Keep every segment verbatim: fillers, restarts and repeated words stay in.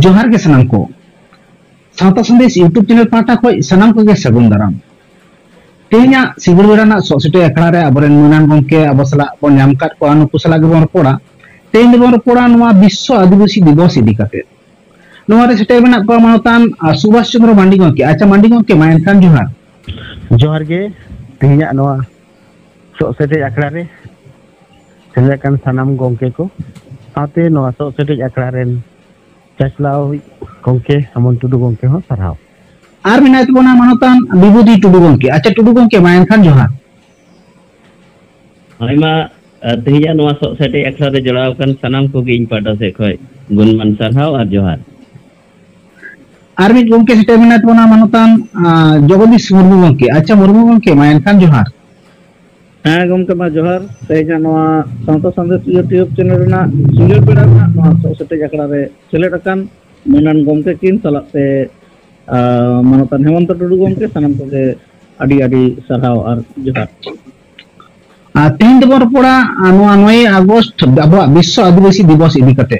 ᱡᱚᱦᱟᱨ ᱜᱮ ᱥᱟᱱᱟᱢ ᱠᱚ᱾ ᱥᱟᱶᱛᱟ ᱥᱟᱸᱫᱮᱥ YouTube ᱪᱮᱱᱮᱞ ᱯᱟᱦᱴᱟ ᱠᱷᱚᱱ ᱥᱟᱱᱟᱢ ᱠᱚᱜᱮ ᱥᱟᱹᱜᱩᱱ ᱫᱟᱨᱟᱢ᱾ ᱛᱮᱦᱮᱧᱟᱜ ᱥᱤᱸᱜᱟᱹᱲ ᱵᱮᱲᱟ ᱨᱮᱱᱟᱜ ᱥᱚᱜ ᱥᱮᱴᱮᱡ ᱟᱠᱷᱲᱟ ᱨᱮ ᱟᱵᱚᱨᱮᱱ ᱢᱟᱹᱱᱟᱱ ᱜᱚᱢᱠᱮ ᱟᱵᱚ ᱥᱟᱞᱟᱜ ᱵᱚᱱ ᱧᱟᱢ ᱟᱠᱟᱫ ᱠᱚᱣᱟ, ᱱᱩᱠᱩ ᱥᱟᱞᱟᱜ ᱜᱮᱵᱚᱱ ᱨᱚᱯᱚᱲᱟ᱾ ᱛᱮᱦᱮᱧ ᱫᱚᱵᱚᱱ ᱨᱚᱯᱚᱲᱟ ᱱᱚᱣᱟ ᱵᱤᱥᱥᱚ ᱟᱹᱫᱤᱵᱟᱹᱥᱤ ᱫᱤᱵᱚᱥ ᱤᱫᱤ ᱠᱟᱛᱮ᱾ ᱱᱚᱣᱟ ᱨᱮ ᱥᱮᱴᱮᱨ ᱢᱮᱱᱟᱜ ᱠᱚᱣᱟ ᱢᱟᱱᱚᱛᱟᱱ, ᱟᱨ, ᱥᱩᱵᱷᱟᱥ ᱪᱚᱸᱫᱽᱨᱚ ᱢᱟᱱᱰᱤ ᱜᱚᱢᱠᱮ᱾ ᱟᱪᱪᱷᱟ ᱢᱟᱱᱰᱤ ᱜᱚᱢᱠᱮ, ᱢᱟ ᱮᱱᱠᱷᱟᱱ ᱡᱚᱦᱟᱨ᱾ ᱡᱚᱦᱟᱨ ᱜᱮ᱾ ᱛᱮᱦᱮᱧᱟᱜ ᱱᱚᱣᱟ ᱥᱚᱜ ᱥᱮᱴᱮᱡ ᱟᱠᱷᱲᱟ ᱨᱮ ᱥᱮᱞᱮᱫ ᱟᱠᱟᱱ ᱥᱟᱱᱟᱢ ᱜᱚᱢᱠᱮ ᱠᱚ, ᱥᱟᱶᱛᱮ ᱱᱚᱣᱟ ᱥᱚᱜ ᱥᱮᱴᱮᱡ ᱟᱠᱷᱲᱟ ᱨᱮᱱ ᱪᱟᱪᱞᱟᱣᱤᱡ ᱜᱚᱢᱠᱮ ᱦᱮᱢᱚᱱᱛ ᱴᱩᱰᱩ ᱜᱚᱢᱠᱮ ᱦᱚᱸ ᱥᱟᱨᱦᱟᱣ᱾ ᱟᱨ ᱢᱮᱱᱟᱭ ᱛᱟᱵᱚᱱᱟ ᱢᱟᱱᱚᱛᱟᱱ ᱵᱤᱵᱷᱩᱫᱤ ᱴᱩᱰᱩ ᱜᱚᱢᱠᱮ᱾ ᱟᱪᱪᱷᱟ ᱴᱩᱰᱩ ᱜᱚᱢᱠᱮ, ᱢᱟ ᱮᱱᱠᱷᱟᱱ ᱡᱚᱦᱟᱨ᱾ ᱟᱭᱢᱟ, ᱟᱨ ᱛᱮᱦᱮᱧᱟᱜ ᱱᱚᱣᱟ ᱥᱚᱜ ᱥᱮᱴᱮᱡ ᱟᱠᱷᱲᱟ ᱨᱮ ᱡᱚᱲᱟᱣ ᱟᱠᱟᱱ ᱥᱟᱱᱟᱢ ᱠᱚᱜᱮ ᱤᱧ ᱯᱟᱦᱴᱟ ᱥᱮᱫ ᱠᱷᱚᱱ ᱜᱩᱱᱢᱟᱱ ᱥᱟᱨᱦᱟᱣ ᱟᱨ ᱡᱚᱦᱟᱨ᱾ ᱟᱨ ᱢᱤᱫ ᱜᱚᱢᱠᱮ ᱥᱮᱴᱮᱨ ᱢᱮᱱᱟᱭ ᱛᱟᱵᱚᱱᱟ ᱢᱟᱱᱚᱛᱟᱱ, ᱟᱸ, ᱡᱚᱜᱚᱫᱤᱥ ᱢᱩᱨᱢᱩ ᱜᱚᱢᱠᱮ᱾ ᱟᱪᱪᱷᱟ ᱢᱩᱨᱢᱩ ᱜᱚᱢᱠᱮ, ᱢᱟ ᱮᱱᱠᱷᱟᱱ ᱡᱚᱦᱟᱨ᱾ ᱦᱮᱸ ᱜᱚᱢᱠᱮ, ᱢᱟ ᱡᱚᱦᱟᱨ᱾ ᱛᱮᱦᱮᱧᱟᱜ ᱱᱚᱣᱟ ᱥᱟᱶᱛᱟ ᱥᱟᱸᱫᱮᱥ YouTube ᱪᱮᱱᱮᱞ ᱨᱮᱱᱟᱜ ᱥᱤᱸᱜᱟᱹᱲ ᱵᱮᱲᱟ ᱨᱮᱱᱟᱜ ᱱᱚᱣᱟ ᱥᱚᱜ ᱥᱮᱴᱮᱡ ᱟᱠᱷᱲᱟ ᱨᱮ ᱥᱮᱞᱮᱫ ᱟᱠᱟᱱ ᱢᱟᱹᱱᱟᱱ ᱜᱚᱢᱠᱮ ᱠᱤᱱ ᱥᱟᱞᱟᱜ ᱛᱮ, ᱟᱸ, ᱢᱟᱱᱚᱛᱟᱱ ᱦᱮᱢᱚᱱᱛᱚ ᱴᱩᱰᱩ ᱜᱚᱢᱠᱮ, ᱥᱟᱱᱟᱢ ᱠᱚᱜᱮ ᱟᱹᱰᱤ ᱟᱹᱰᱤ ᱥᱟᱨᱦᱟᱣ ᱟᱨ ᱡᱚᱦᱟᱨ᱾ ᱟᱨ ᱛᱮᱦᱮᱧ ᱫᱚᱵᱚᱱ ᱨᱚᱯᱚᱲᱟ, ᱟᱨ ᱱᱚᱣᱟ ᱱᱚᱭᱮ ᱟᱜᱚᱥᱴ ᱟᱵᱚᱣᱟᱜ ᱵᱤᱥᱥᱚ ᱟᱹᱫᱤᱵᱟᱹᱥᱤ ᱫᱤᱵᱚᱥ ᱤᱫᱤ ᱠᱟᱛᱮ᱾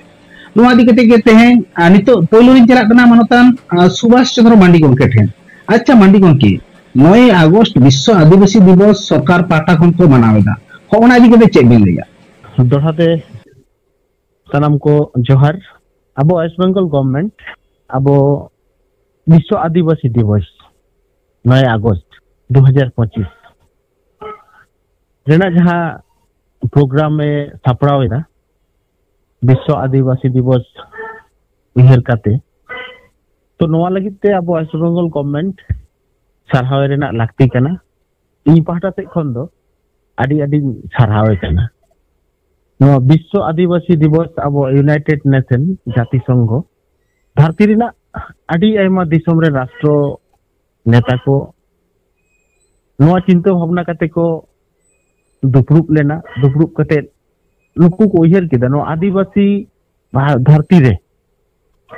ᱱᱚᱣᱟ ᱤᱫᱤ ᱠᱟᱛᱮ ᱜᱮ ᱛᱮᱦᱮᱧ, ᱟᱨ ᱱᱤᱛᱚᱜ ᱯᱳᱭᱞᱳ ᱞᱤᱧ ᱪᱟᱞᱟᱜ ᱠᱟᱱᱟ ᱢᱟᱱᱚᱛᱟᱱ, ᱟᱨ, ᱥᱩᱵᱷᱟᱥ ᱪᱚᱸᱫᱽᱨᱚ ᱢᱟᱱᱰᱤ ᱜᱚᱢᱠᱮ ᱴᱷᱮᱱ᱾ ᱟᱪᱪᱷᱟ ᱢᱟᱱᱰᱤ ᱜᱚᱢᱠᱮ, ᱱᱚᱭᱮ ᱟᱜᱚᱥᱴ ᱵᱤᱥᱥᱚ ᱟᱹᱫᱤᱵᱟᱹᱥᱤ ᱫᱤᱵᱚᱥ ᱥᱚᱨᱠᱟᱨ ᱯᱟᱦᱴᱟ ᱠᱷᱚᱱ ᱠᱚ ᱢᱟᱱᱟᱣ ᱮᱫᱟ, ᱦᱚᱸᱜᱼᱚ ᱱᱟ ᱤᱫᱤ ᱠᱟᱛᱮ ᱪᱮᱫ ᱵᱤᱱ ᱞᱟᱹᱭᱟ? ᱫᱚᱲᱦᱟ ᱛᱮ ᱥᱟᱱᱟᱢ ᱠᱚ ᱡᱚᱦᱟᱨ᱾ ᱟᱵᱚ ᱣᱮᱥᱴ ᱵᱮᱝᱜᱚᱞ ᱜᱚᱵᱷᱚᱨᱱᱢᱮᱱᱴ ᱟᱵᱚ ᱵᱤᱥᱥᱚ ᱟᱹᱫᱤᱵᱟᱹᱥᱤ ᱫᱤᱵᱚᱥ ᱱᱚᱭ ᱟᱜᱚᱥᱴ ᱫᱩ ᱦᱟᱡᱟᱨ ᱯᱚᱸᱪᱤᱥ ᱨᱮᱱᱟᱜ ᱡᱟᱦᱟᱸ ᱯᱨᱳᱜᱨᱟᱢ ᱮ ᱥᱟᱯᱲᱟᱣ ᱮᱫᱟ ᱵᱤᱥᱥᱚ ᱟᱹᱫᱤᱵᱟᱹᱥᱤ ᱫᱤᱵᱚᱥ ᱩᱭᱦᱟᱹᱨ ᱠᱟᱛᱮ, ᱛᱚ ᱱᱚᱣᱟ ᱞᱟᱹᱜᱤᱫ ᱛᱮ ᱟᱵᱚ ᱣᱮᱥᱴ ᱵᱮᱝᱜᱚᱞ ᱜᱚᱵᱷᱚᱨᱱᱢᱮᱱᱴ ᱥᱟᱨᱦᱟᱣ ᱨᱮᱱᱟᱜ ᱞᱟᱹᱠᱛᱤ ᱠᱟᱱᱟ᱾ ᱤᱧ ᱯᱟᱦᱴᱟ ᱥᱮᱫ ᱠᱷᱚᱱ ᱫᱚ ᱟᱹᱰᱤ ᱟᱹᱰᱤᱧ ᱥᱟᱨᱦᱟᱣᱮ ᱠᱟᱱᱟ᱾ ᱱᱚᱣᱟ ᱵᱤᱥᱥᱚ ᱟᱹᱫᱤᱵᱟᱹᱥᱤ ᱫᱤᱵᱚᱥ ᱟᱵᱚ ᱤᱭᱩᱱᱟᱭᱴᱮᱰ ᱱᱮᱥᱚᱱ, ᱡᱟᱹᱛᱤ ᱥᱚᱝᱜᱷᱚ, ᱫᱷᱟᱹᱨᱛᱤ ᱨᱮᱱᱟᱜ ᱟᱹᱰᱤ ᱟᱭᱢᱟ ᱫᱤᱥᱚᱢ ᱨᱮ ᱨᱟᱥᱴᱨᱚ ᱱᱮᱛᱟ ᱠᱚ ᱱᱚᱣᱟ ᱪᱤᱱᱛᱟᱹ ᱵᱷᱟᱵᱽᱱᱟ ᱠᱟᱛᱮ ᱠᱚ ᱫᱩᱯᱲᱩᱵ ᱞᱮᱱᱟ᱾ ᱫᱩᱯᱲᱩᱵ ᱠᱟᱛᱮ ᱱᱩᱠᱩ ᱠᱚ ᱩᱭᱦᱟᱹᱨ ᱠᱮᱫᱟ, ᱱᱚᱣᱟ ᱟᱹᱫᱤᱵᱟᱹᱥᱤ ᱵᱷᱟ-, ᱫᱷᱟᱹᱨᱛᱤ ᱨᱮ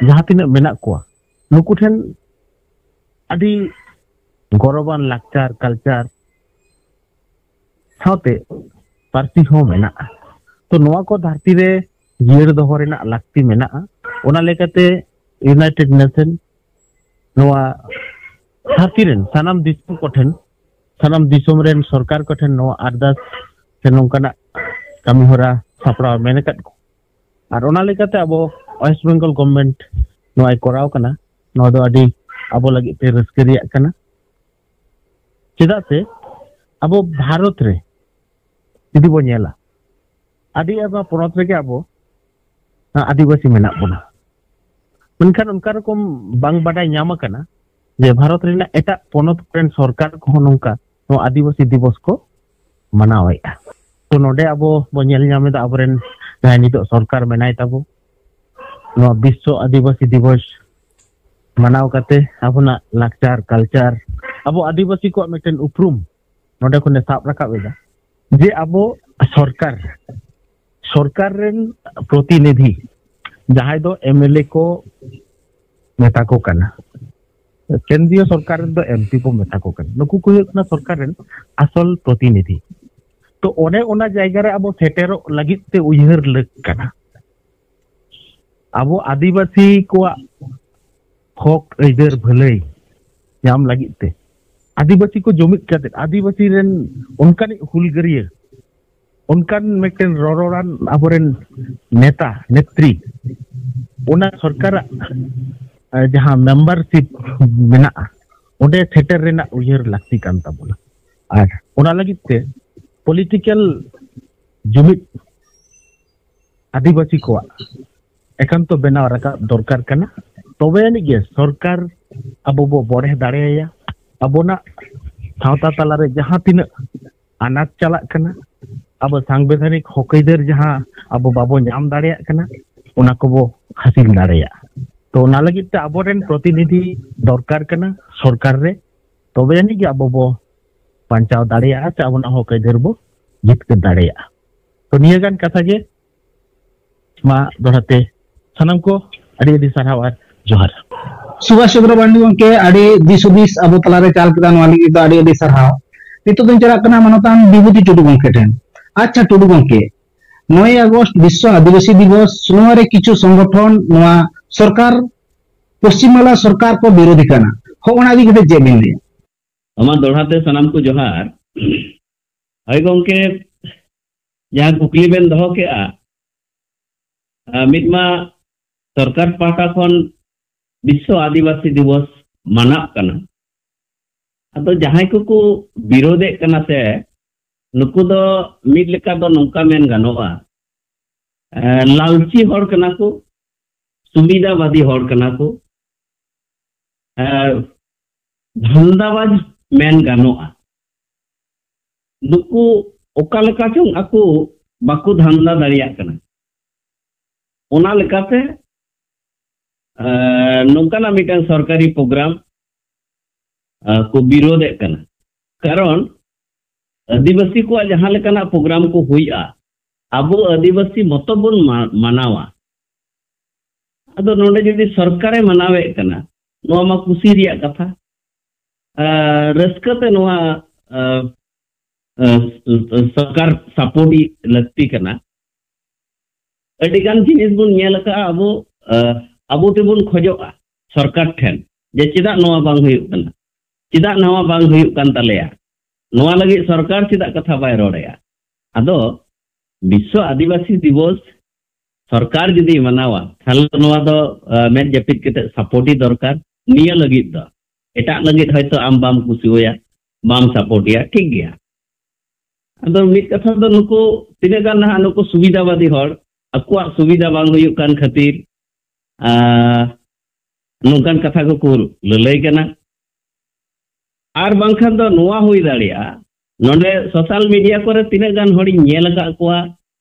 ᱡᱟᱦᱟᱸ ᱛᱤᱱᱟᱹᱜ ᱢᱮᱱᱟᱜ ᱠᱚᱣᱟ, ᱱᱩᱠᱩ ᱴᱷᱮᱱ ᱟᱹᱰᱤ ᱜᱚᱨᱚᱵᱟᱱ ᱞᱟᱠᱪᱟᱨ, ᱠᱟᱞᱪᱟᱨ ᱥᱟᱶᱛᱮ ᱯᱟᱹᱨᱥᱤ ᱦᱚᱸ ᱢᱮᱱᱟᱜᱼᱟ᱾ ᱛᱚ ᱱᱚᱣᱟ ᱠᱚ ᱫᱷᱟᱹᱨᱛᱤ ᱨᱮ ᱡᱤᱭᱟᱹᱲ ᱫᱚᱦᱚ ᱨᱮᱱᱟᱜ ᱞᱟᱹᱠᱛᱤ ᱢᱮᱱᱟᱜᱼᱟ᱾ ᱚᱱᱟ ᱞᱮᱠᱟᱛᱮ ᱤᱭᱩᱱᱟᱭᱴᱮᱰ ᱱᱮᱥᱚᱱ, ᱱᱚᱣᱟ ᱫᱷᱟᱹᱨᱛᱤ ᱨᱮᱱ ᱥᱟᱱᱟᱢ ᱫᱤᱥᱚᱢ ᱠᱚᱴᱷᱮᱱ, ᱥᱟᱱᱟᱢ ᱫᱤᱥᱚᱢ ᱨᱮᱱ ᱥᱚᱨᱠᱟᱨ ᱠᱚᱴᱷᱮᱱ ᱱᱚᱣᱟ ᱟᱨᱫᱟᱥ ᱥᱮ ᱱᱚᱝᱠᱟᱱᱟᱜ ᱠᱟᱹᱢᱤ ᱦᱚᱨᱟ ᱥᱟᱯᱲᱟᱣ ᱢᱮᱱ ᱟᱠᱟᱫ ᱠᱚ᱾ ᱟᱨ ᱚᱱᱟ ᱞᱮᱠᱟᱛᱮ ᱟᱵᱚ ᱳᱭᱮᱥᱴ ᱵᱮᱝᱜᱚᱞ ᱜᱚᱵᱷᱢᱮᱱᱴ ᱱᱚᱣᱟᱭ ᱠᱚᱨᱟᱣ ᱠᱟᱱᱟ᱾ ᱱᱚᱣᱟ ᱫᱚ ᱟᱹᱰᱤ ᱟᱵᱚ ᱞᱟᱹᱜᱤᱫ ᱛᱮ ᱨᱟᱹᱥᱠᱟᱹ ᱨᱮᱭᱟᱜ ᱠᱟᱱᱟ᱾ ᱪᱮᱫᱟᱜ ᱥᱮ ᱟᱵᱚ ᱵᱷᱟᱨᱚᱛ ᱨᱮ ᱡᱩᱫᱤ ᱵᱚ ᱧᱮᱞᱟ, ᱟᱹᱰᱤ ᱟᱭᱢᱟ ᱯᱚᱱᱚᱛ ᱨᱮᱜᱮ ᱟᱵᱚ ᱟᱹᱫᱤᱵᱟᱹᱥᱤ ᱢᱮᱱᱟᱜ ᱵᱚᱱᱟ᱾ ᱢᱮᱱᱠᱷᱟᱱ ᱚᱱᱠᱟ ᱨᱚᱠᱚᱢ ᱵᱟᱝ ᱵᱟᱰᱟᱭ ᱧᱟᱢ ᱟᱠᱟᱱᱟ ᱡᱮ ᱵᱷᱟᱨᱚᱛ ᱨᱮᱱᱟᱜ ᱮᱴᱟᱜ ᱯᱚᱱᱚᱛ ᱠᱚᱨᱮᱱ ᱥᱚᱨᱠᱟᱨ ᱠᱚᱦᱚᱸ ᱱᱚᱝᱠᱟ ᱱᱚᱣᱟ ᱟᱹᱫᱤᱵᱟᱹᱥᱤ ᱫᱤᱵᱚᱥ ᱠᱚ ᱢᱟᱱᱟᱣᱮᱫᱼᱟ᱾ ᱛᱚ ᱱᱚᱰᱮ ᱟᱵᱚ ᱵᱚ ᱧᱮᱞ ᱧᱟᱢ ᱮᱫᱟ, ᱟᱵᱚᱨᱮᱱ ᱡᱟᱦᱟᱸᱭ ᱱᱤᱛᱚᱜ ᱥᱚᱨᱠᱟᱨ ᱢᱮᱱᱟᱭ ᱛᱟᱵᱚ, ᱱᱚᱣᱟ ᱵᱤᱥᱥᱚ ᱟᱹᱫᱤᱵᱟᱹᱥᱤ ᱫᱤᱵᱚᱥ ᱢᱟᱱᱟᱣ ᱠᱟᱛᱮ ᱟᱵᱚᱱᱟᱜ ᱞᱟᱠᱪᱟᱨ, ᱠᱟᱞᱪᱟᱨ, ᱟᱵᱚ ᱟᱹᱫᱤᱵᱟᱹᱥᱤ ᱠᱚᱣᱟᱜ ᱢᱤᱫᱴᱮᱱ ᱩᱯᱨᱩᱢ ᱱᱚᱰᱮ ᱠᱷᱚᱱᱮ ᱥᱟᱵ ᱨᱟᱠᱟᱵ ᱮᱫᱟ᱾ ᱡᱮ ᱟᱵᱚ ᱥᱚᱨᱠᱟᱨ, ᱥᱚᱨᱠᱟᱨ ᱨᱮᱱ ᱯᱨᱚᱛᱤᱱᱤᱫᱷᱤ, ᱡᱟᱦᱟᱸᱭ ᱫᱚ ᱮᱢ ᱮᱞ ᱮ ᱠᱚ ᱢᱮᱛᱟ ᱠᱚ ᱠᱟᱱᱟ, ᱠᱮᱱᱫᱨᱤᱭᱚ ᱥᱚᱨᱠᱟᱨ ᱨᱮᱱ ᱫᱚ ᱮᱢ ᱯᱤ ᱠᱚ ᱢᱮᱛᱟ ᱠᱚ ᱠᱟᱱᱟ, ᱱᱩᱠᱩ ᱠᱚ ᱦᱩᱭᱩᱜ ᱠᱟᱱᱟ ᱥᱚᱨᱠᱟᱨ ᱨᱮᱱ ᱟᱥᱚᱞ ᱯᱨᱚᱛᱤᱱᱤᱫᱷᱤ᱾ ᱛᱚ ᱚᱱᱮ ᱚᱱᱟ ᱡᱟᱭᱜᱟ ᱨᱮ ᱟᱵᱚ ᱥᱮᱴᱮᱨᱚᱜ ᱞᱟᱹᱜᱤᱫ ᱛᱮ ᱩᱭᱦᱟᱹᱨ ᱞᱟᱹᱠ ᱠᱟᱱᱟ᱾ ᱟᱵᱚ ᱟᱹᱫᱤᱵᱟᱹᱥᱤ ᱠᱚᱣᱟᱜ ᱦᱚᱠ ᱟᱹᱭᱫᱟᱹᱨ ᱵᱷᱟᱹᱞᱟᱹᱭ ᱧᱟᱢ ᱞᱟᱹᱜᱤᱫ ᱛᱮ ᱟᱹᱫᱤᱵᱟᱹᱥᱤ ᱠᱚ ᱡᱩᱢᱤᱫ ᱠᱟᱛᱮ ᱟᱹᱫᱤᱵᱟᱹᱥᱤ ᱨᱮᱱ ᱚᱱᱠᱟᱱᱤᱡ ᱦᱩᱞᱜᱟᱹᱨᱤᱭᱟᱹ, ᱚᱱᱠᱟᱱ ᱢᱤᱫᱴᱮᱱ ᱨᱚᱨᱚᱲᱟᱱ ᱟᱵᱚᱨᱮᱱ ᱱᱮᱛᱟ ᱱᱮᱛᱨᱤ, ᱚᱱᱟ ᱥᱚᱨᱠᱟᱨᱟᱜ ᱡᱟᱦᱟᱸ ᱢᱮᱢᱵᱟᱨᱥᱤᱯ ᱢᱮᱱᱟᱜᱼᱟ, ᱚᱸᱰᱮ ᱥᱮᱴᱮᱨ ᱨᱮᱱᱟᱜ ᱩᱭᱦᱟᱹᱨ ᱞᱟᱹᱠᱛᱤ ᱠᱟᱱ ᱛᱟᱵᱚᱱᱟ᱾ ᱟᱨ ᱚᱱᱟ ᱞᱟᱹᱜᱤᱫ ᱛᱮ ᱯᱚᱞᱤᱴᱤᱠᱮᱞ ᱡᱩᱢᱤᱫ ᱟᱹᱫᱤᱵᱟᱹᱥᱤ ᱠᱚᱣᱟᱜ ᱮᱠᱟᱱᱛᱚ ᱵᱮᱱᱟᱣ ᱨᱟᱠᱟᱵ ᱫᱚᱨᱠᱟᱨ ᱠᱟᱱᱟ᱾ ᱛᱚᱵᱮ ᱟᱹᱱᱤᱡ ᱜᱮ ᱥᱚᱨᱠᱟᱨ ᱟᱵᱚ ᱵᱚ ᱵᱚᱲᱦᱮ ᱫᱟᱲᱮᱭᱟᱭᱟ᱾ ᱟᱵᱚᱱᱟᱜ ᱥᱟᱶᱛᱟ ᱛᱟᱞᱟᱨᱮ ᱡᱟᱦᱟᱸ ᱛᱤᱱᱟᱹᱜ ᱟᱱᱟᱴ ᱪᱟᱞᱟᱜ ᱠᱟᱱᱟ, ᱟᱵᱚ ᱥᱟᱝᱵᱤᱫᱷᱟᱱᱤᱠ ᱦᱚᱠ ᱟᱹᱭᱫᱟᱹᱨ ᱡᱟᱦᱟᱸ ᱟᱵᱚ ᱵᱟᱵᱚ ᱧᱟᱢ ᱫᱟᱲᱮᱭᱟᱜ ᱠᱟᱱᱟ, ᱚᱱᱟ ᱠᱚᱵᱚ ᱦᱟᱹᱥᱤᱞ ᱫᱟᱲᱮᱭᱟᱜᱼᱟ᱾ ᱛᱚ ᱚᱱᱟ ᱞᱟᱹᱜᱤᱫ ᱛᱮ ᱟᱵᱚᱨᱮᱱ ᱯᱨᱚᱛᱤᱱᱤᱫᱷᱤ ᱫᱚᱨᱠᱟᱨ ᱠᱟᱱᱟ ᱥᱚᱨᱠᱟᱨ ᱨᱮ, ᱛᱚᱵᱮ ᱟᱹᱱᱤᱡ ᱜᱮ ᱟᱵᱚ ᱵᱚ ᱵᱟᱧᱪᱟᱣ ᱫᱟᱲᱮᱭᱟᱜᱼᱟ ᱥᱮ ᱟᱵᱚᱱᱟᱜ ᱦᱚᱠ ᱟᱹᱭᱫᱟᱹᱨ ᱵᱚ ᱡᱤᱛᱠᱟᱹᱨ ᱫᱟᱲᱮᱭᱟᱜᱼᱟ᱾ ᱛᱚ ᱱᱤᱭᱟᱹ ᱜᱟᱱ ᱠᱟᱛᱷᱟ ᱜᱮ᱾ ᱢᱟ ᱫᱚᱦᱲᱟ ᱛᱮ ᱥᱟᱱᱟᱢ ᱠᱚ ᱟᱹᱰᱤ ᱟᱹᱰᱤ ᱥᱟᱨᱦᱟᱣ ᱟᱨ ᱡᱚᱦᱟᱨ᱾ ᱥᱩᱵᱷᱟᱥ ᱪᱚᱸᱫᱽᱨᱚ ᱢᱟᱱᱰᱤ ᱜᱚᱢᱠᱮ, ᱟᱹᱰᱤ ᱫᱤᱥ ᱦᱩᱫᱤᱥ ᱟᱵᱚ ᱛᱟᱞᱟᱨᱮ ᱪᱟᱞ ᱠᱮᱫᱟ, ᱱᱚᱣᱟ ᱞᱟᱹᱜᱤᱫ ᱫᱚ ᱟᱹᱰᱤ ᱟᱹᱰᱤ ᱥᱟᱨᱦᱟᱣ᱾ ᱱᱤᱛᱚᱜ ᱫᱚᱧ ᱪᱟᱞᱟᱜ ᱠᱟᱱᱟ ᱢᱟᱱᱚᱛᱟᱱ ᱵᱤᱵᱷᱩᱛᱤ ᱴᱩᱰᱩ ᱜᱚᱢᱠᱮ ᱴᱷᱮᱱ᱾ ᱟᱪᱪᱷᱟ ᱴᱩᱰᱩ ᱜᱚᱢᱠᱮ, ᱱᱚᱭᱮ ᱟᱜᱚᱥᱴ ᱵᱤᱥᱥᱚ ᱟᱹᱫᱤᱵᱟᱹᱥᱤ ᱫᱤᱵᱚᱥ, ᱱᱚᱣᱟ ᱨᱮ ᱠᱤᱪᱷᱩ ᱥᱚᱝᱜᱚᱴᱷᱚᱱ ᱱᱚᱣᱟ ᱥᱚᱨᱠᱟᱨ ᱯᱚᱥᱪᱤᱢ ᱵᱟᱝᱞᱟ ᱥᱚᱨᱠᱟᱨ ᱠᱚ ᱵᱤᱨᱳᱫᱷᱤ ᱠᱟᱱᱟ᱾ ᱦᱚᱸᱜᱼᱚ ᱚᱱᱟ ᱤᱫᱤ ᱠᱟᱛᱮ ᱪᱮᱫ ᱵᱤᱱ ᱞᱟᱹᱭᱟ? ᱟᱢᱟᱜ ᱫᱚᱦᱲᱟ ᱛᱮ ᱥᱟᱱᱟᱢ ᱠᱚ ᱡᱚᱦᱟᱨ᱾ ᱦᱳᱭ ᱜᱚᱢᱠᱮ, ᱡᱟᱦᱟᱸ ᱠᱩᱠᱞᱤ ᱵᱮᱱ ᱫᱚᱦᱚ ᱠᱮᱜᱼᱟ, ᱟᱨ ᱢᱤᱫ ᱢᱟ ᱥᱚᱨᱠᱟᱨ ᱯᱟᱦᱴᱟ ᱠᱷᱚᱱ ᱵᱤᱥᱥᱚ ᱟᱹᱫᱤᱵᱟᱹᱥᱤ ᱫᱤᱵᱚᱥ ᱢᱟᱱᱟᱜ ᱠᱟᱱᱟ᱾ ᱟᱫᱚ ᱡᱟᱦᱟᱸᱭ ᱠᱚᱠᱚ ᱵᱤᱨᱳᱫᱮᱫ ᱠᱟᱱᱟ ᱥᱮ, ᱱᱩᱠᱩ ᱫᱚ ᱢᱤᱫ ᱞᱮᱠᱟ ᱫᱚ ᱱᱚᱝᱠᱟ ᱢᱮᱱ ᱜᱟᱱᱚᱜᱼᱟ, ᱮ, ᱞᱟᱞᱪᱤ ᱦᱚᱲ ᱠᱟᱱᱟ ᱠᱚ, ᱥᱩᱵᱤᱫᱷᱟᱵᱟᱫᱤ ᱦᱚᱲ ᱠᱟᱱᱟ ᱠᱚ, ᱮ, ᱫᱷᱟᱱᱫᱟᱵᱟᱡᱽ ᱢᱮᱱ ᱜᱟᱱᱚᱜᱼᱟ᱾ ᱱᱩᱠᱩ ᱚᱠᱟ ᱞᱮᱠᱟ ᱪᱚᱝ ᱟᱠᱚ ᱵᱟᱠᱚ ᱫᱷᱟᱱᱫᱟ ᱫᱟᱲᱮᱭᱟᱜ ᱠᱟᱱᱟ᱾ ᱚᱱᱟ ᱞᱮᱠᱟᱛᱮ, ᱮ, ᱱᱚᱝᱠᱟᱱᱟᱜ ᱢᱤᱫᱴᱟᱝ ᱥᱚᱨᱠᱟᱨᱤ ᱯᱨᱳᱜᱨᱟᱢ, ᱮ, ᱠᱚ ᱵᱤᱨᱳᱫᱮᱫ ᱠᱟᱱᱟ᱾ ᱠᱟᱨᱚᱱ ᱟᱹᱫᱤᱵᱟᱹᱥᱤ ᱠᱚᱣᱟᱜ ᱡᱟᱦᱟᱸ ᱞᱮᱠᱟᱱᱟᱜ ᱯᱨᱳᱜᱨᱟᱢ ᱠᱚ ᱦᱩᱭᱩᱜᱼᱟ, ᱟᱵᱚ ᱟᱹᱫᱤᱵᱟᱹᱥᱤ ᱢᱚᱛᱚ ᱵᱚᱱ ᱢᱟ-, ᱢᱟᱱᱟᱣᱟ᱾ ᱟᱫᱚ ᱱᱚᱰᱮ ᱡᱩᱫᱤ ᱥᱚᱨᱠᱟᱨᱮ ᱢᱟᱱᱟᱣᱮᱫ ᱠᱟᱱᱟ, ᱱᱚᱣᱟ ᱢᱟ ᱠᱩᱥᱤ ᱨᱮᱭᱟᱜ ᱠᱟᱛᱷᱟ᱾ ᱟᱨ ᱨᱟᱹᱥᱠᱟᱹ ᱛᱮ ᱱᱚᱣᱟ, ᱟ, ᱟ, ᱥᱚᱨᱠᱟᱨ ᱥᱟᱯᱳᱨᱴ ᱞᱟᱹᱠᱛᱤ ᱠᱟᱱᱟ᱾ ᱟᱹᱰᱤ ᱜᱟᱱ ᱡᱤᱱᱤᱥ ᱵᱚᱱ ᱧᱮᱞ ᱟᱠᱟᱫᱼᱟ ᱟᱵᱚ, ᱟ, ᱟᱵᱚ ᱛᱮᱵᱚᱱ ᱠᱷᱚᱡᱚᱜᱼᱟ ᱥᱚᱨᱠᱟᱨ ᱴᱷᱮᱱ ᱡᱮ ᱪᱮᱫᱟᱜ ᱱᱚᱣᱟ ᱵᱟᱝ ᱦᱩᱭᱩᱜ ᱠᱟᱱᱟ, ᱪᱮᱫᱟᱜ ᱱᱚᱣᱟ ᱵᱟᱝ ᱦᱩᱭᱩᱜ ᱠᱟᱱ ᱛᱟᱞᱮᱭᱟ, ᱱᱚᱣᱟ ᱞᱟᱹᱜᱤᱫ ᱥᱚᱨᱠᱟᱨ ᱪᱮᱫᱟᱜ ᱠᱟᱛᱷᱟ ᱵᱟᱭ ᱨᱚᱲᱮᱜᱼᱟ? ᱟᱫᱚ ᱵᱤᱥᱥᱚ ᱟᱹᱫᱤᱵᱟᱹᱥᱤ ᱫᱤᱵᱚᱥ ᱥᱚᱨᱠᱟᱨ ᱡᱩᱫᱤ ᱢᱟᱱᱟᱣᱟ, ᱛᱟᱦᱞᱮ ᱱᱚᱣᱟ ᱫᱚ, ᱟ, ᱢᱮᱫ ᱡᱟᱹᱯᱤᱫ ᱠᱟᱛᱮ ᱥᱟᱯᱳᱨᱴ ᱫᱚᱨᱠᱟᱨ᱾ ᱱᱤᱭᱟᱹ ᱞᱟᱹᱜᱤᱫ ᱫᱚ, ᱮᱴᱟᱜ ᱞᱟᱹᱜᱤᱫ ᱦᱚᱭᱛᱳ ᱟᱢ ᱵᱟᱢ ᱠᱩᱥᱤᱣᱟᱭᱟ, ᱵᱟᱢ ᱥᱟᱯᱳᱨᱴᱮᱭᱟ, ᱴᱷᱤᱠ ᱜᱮᱭᱟ᱾ ᱟᱫᱚ ᱢᱤᱫ ᱠᱟᱛᱷᱟ ᱫᱚ ᱱᱩᱠᱩ ᱛᱤᱱᱟᱹᱜ ᱜᱟᱱ ᱱᱟᱦᱟᱜ ᱱᱩᱠᱩ ᱥᱩᱵᱤᱫᱷᱟᱵᱟᱫᱤ ᱦᱚᱲ ᱟᱠᱚᱣᱟᱜ ᱥᱩᱵᱤᱫᱷᱟ ᱵᱟᱝ ᱦᱩᱭᱩᱜ ᱠᱟᱱ ᱠᱷᱟᱹᱛᱤᱨ, ᱟ, ᱱᱚᱝᱠᱟᱱ ᱠᱟᱛᱷᱟ ᱠᱚᱠᱚ ᱞᱟᱹᱞᱟᱹᱭ ᱠᱟᱱᱟ᱾ ᱟᱨ ᱵᱟᱝᱠᱷᱟᱱ ᱫᱚ ᱱᱚᱣᱟ ᱦᱩᱭ ᱫᱟᱲᱮᱭᱟᱜᱼᱟ, ᱱᱚᱰᱮ ᱥᱳᱥᱟᱞ ᱢᱤᱰᱤᱭᱟ ᱠᱚᱨᱮ ᱛᱤᱱᱟᱹᱜ ᱜᱟᱱ ᱦᱚᱲᱤᱧ ᱧᱮᱞ ᱟᱠᱟᱫ ᱠᱚᱣᱟ,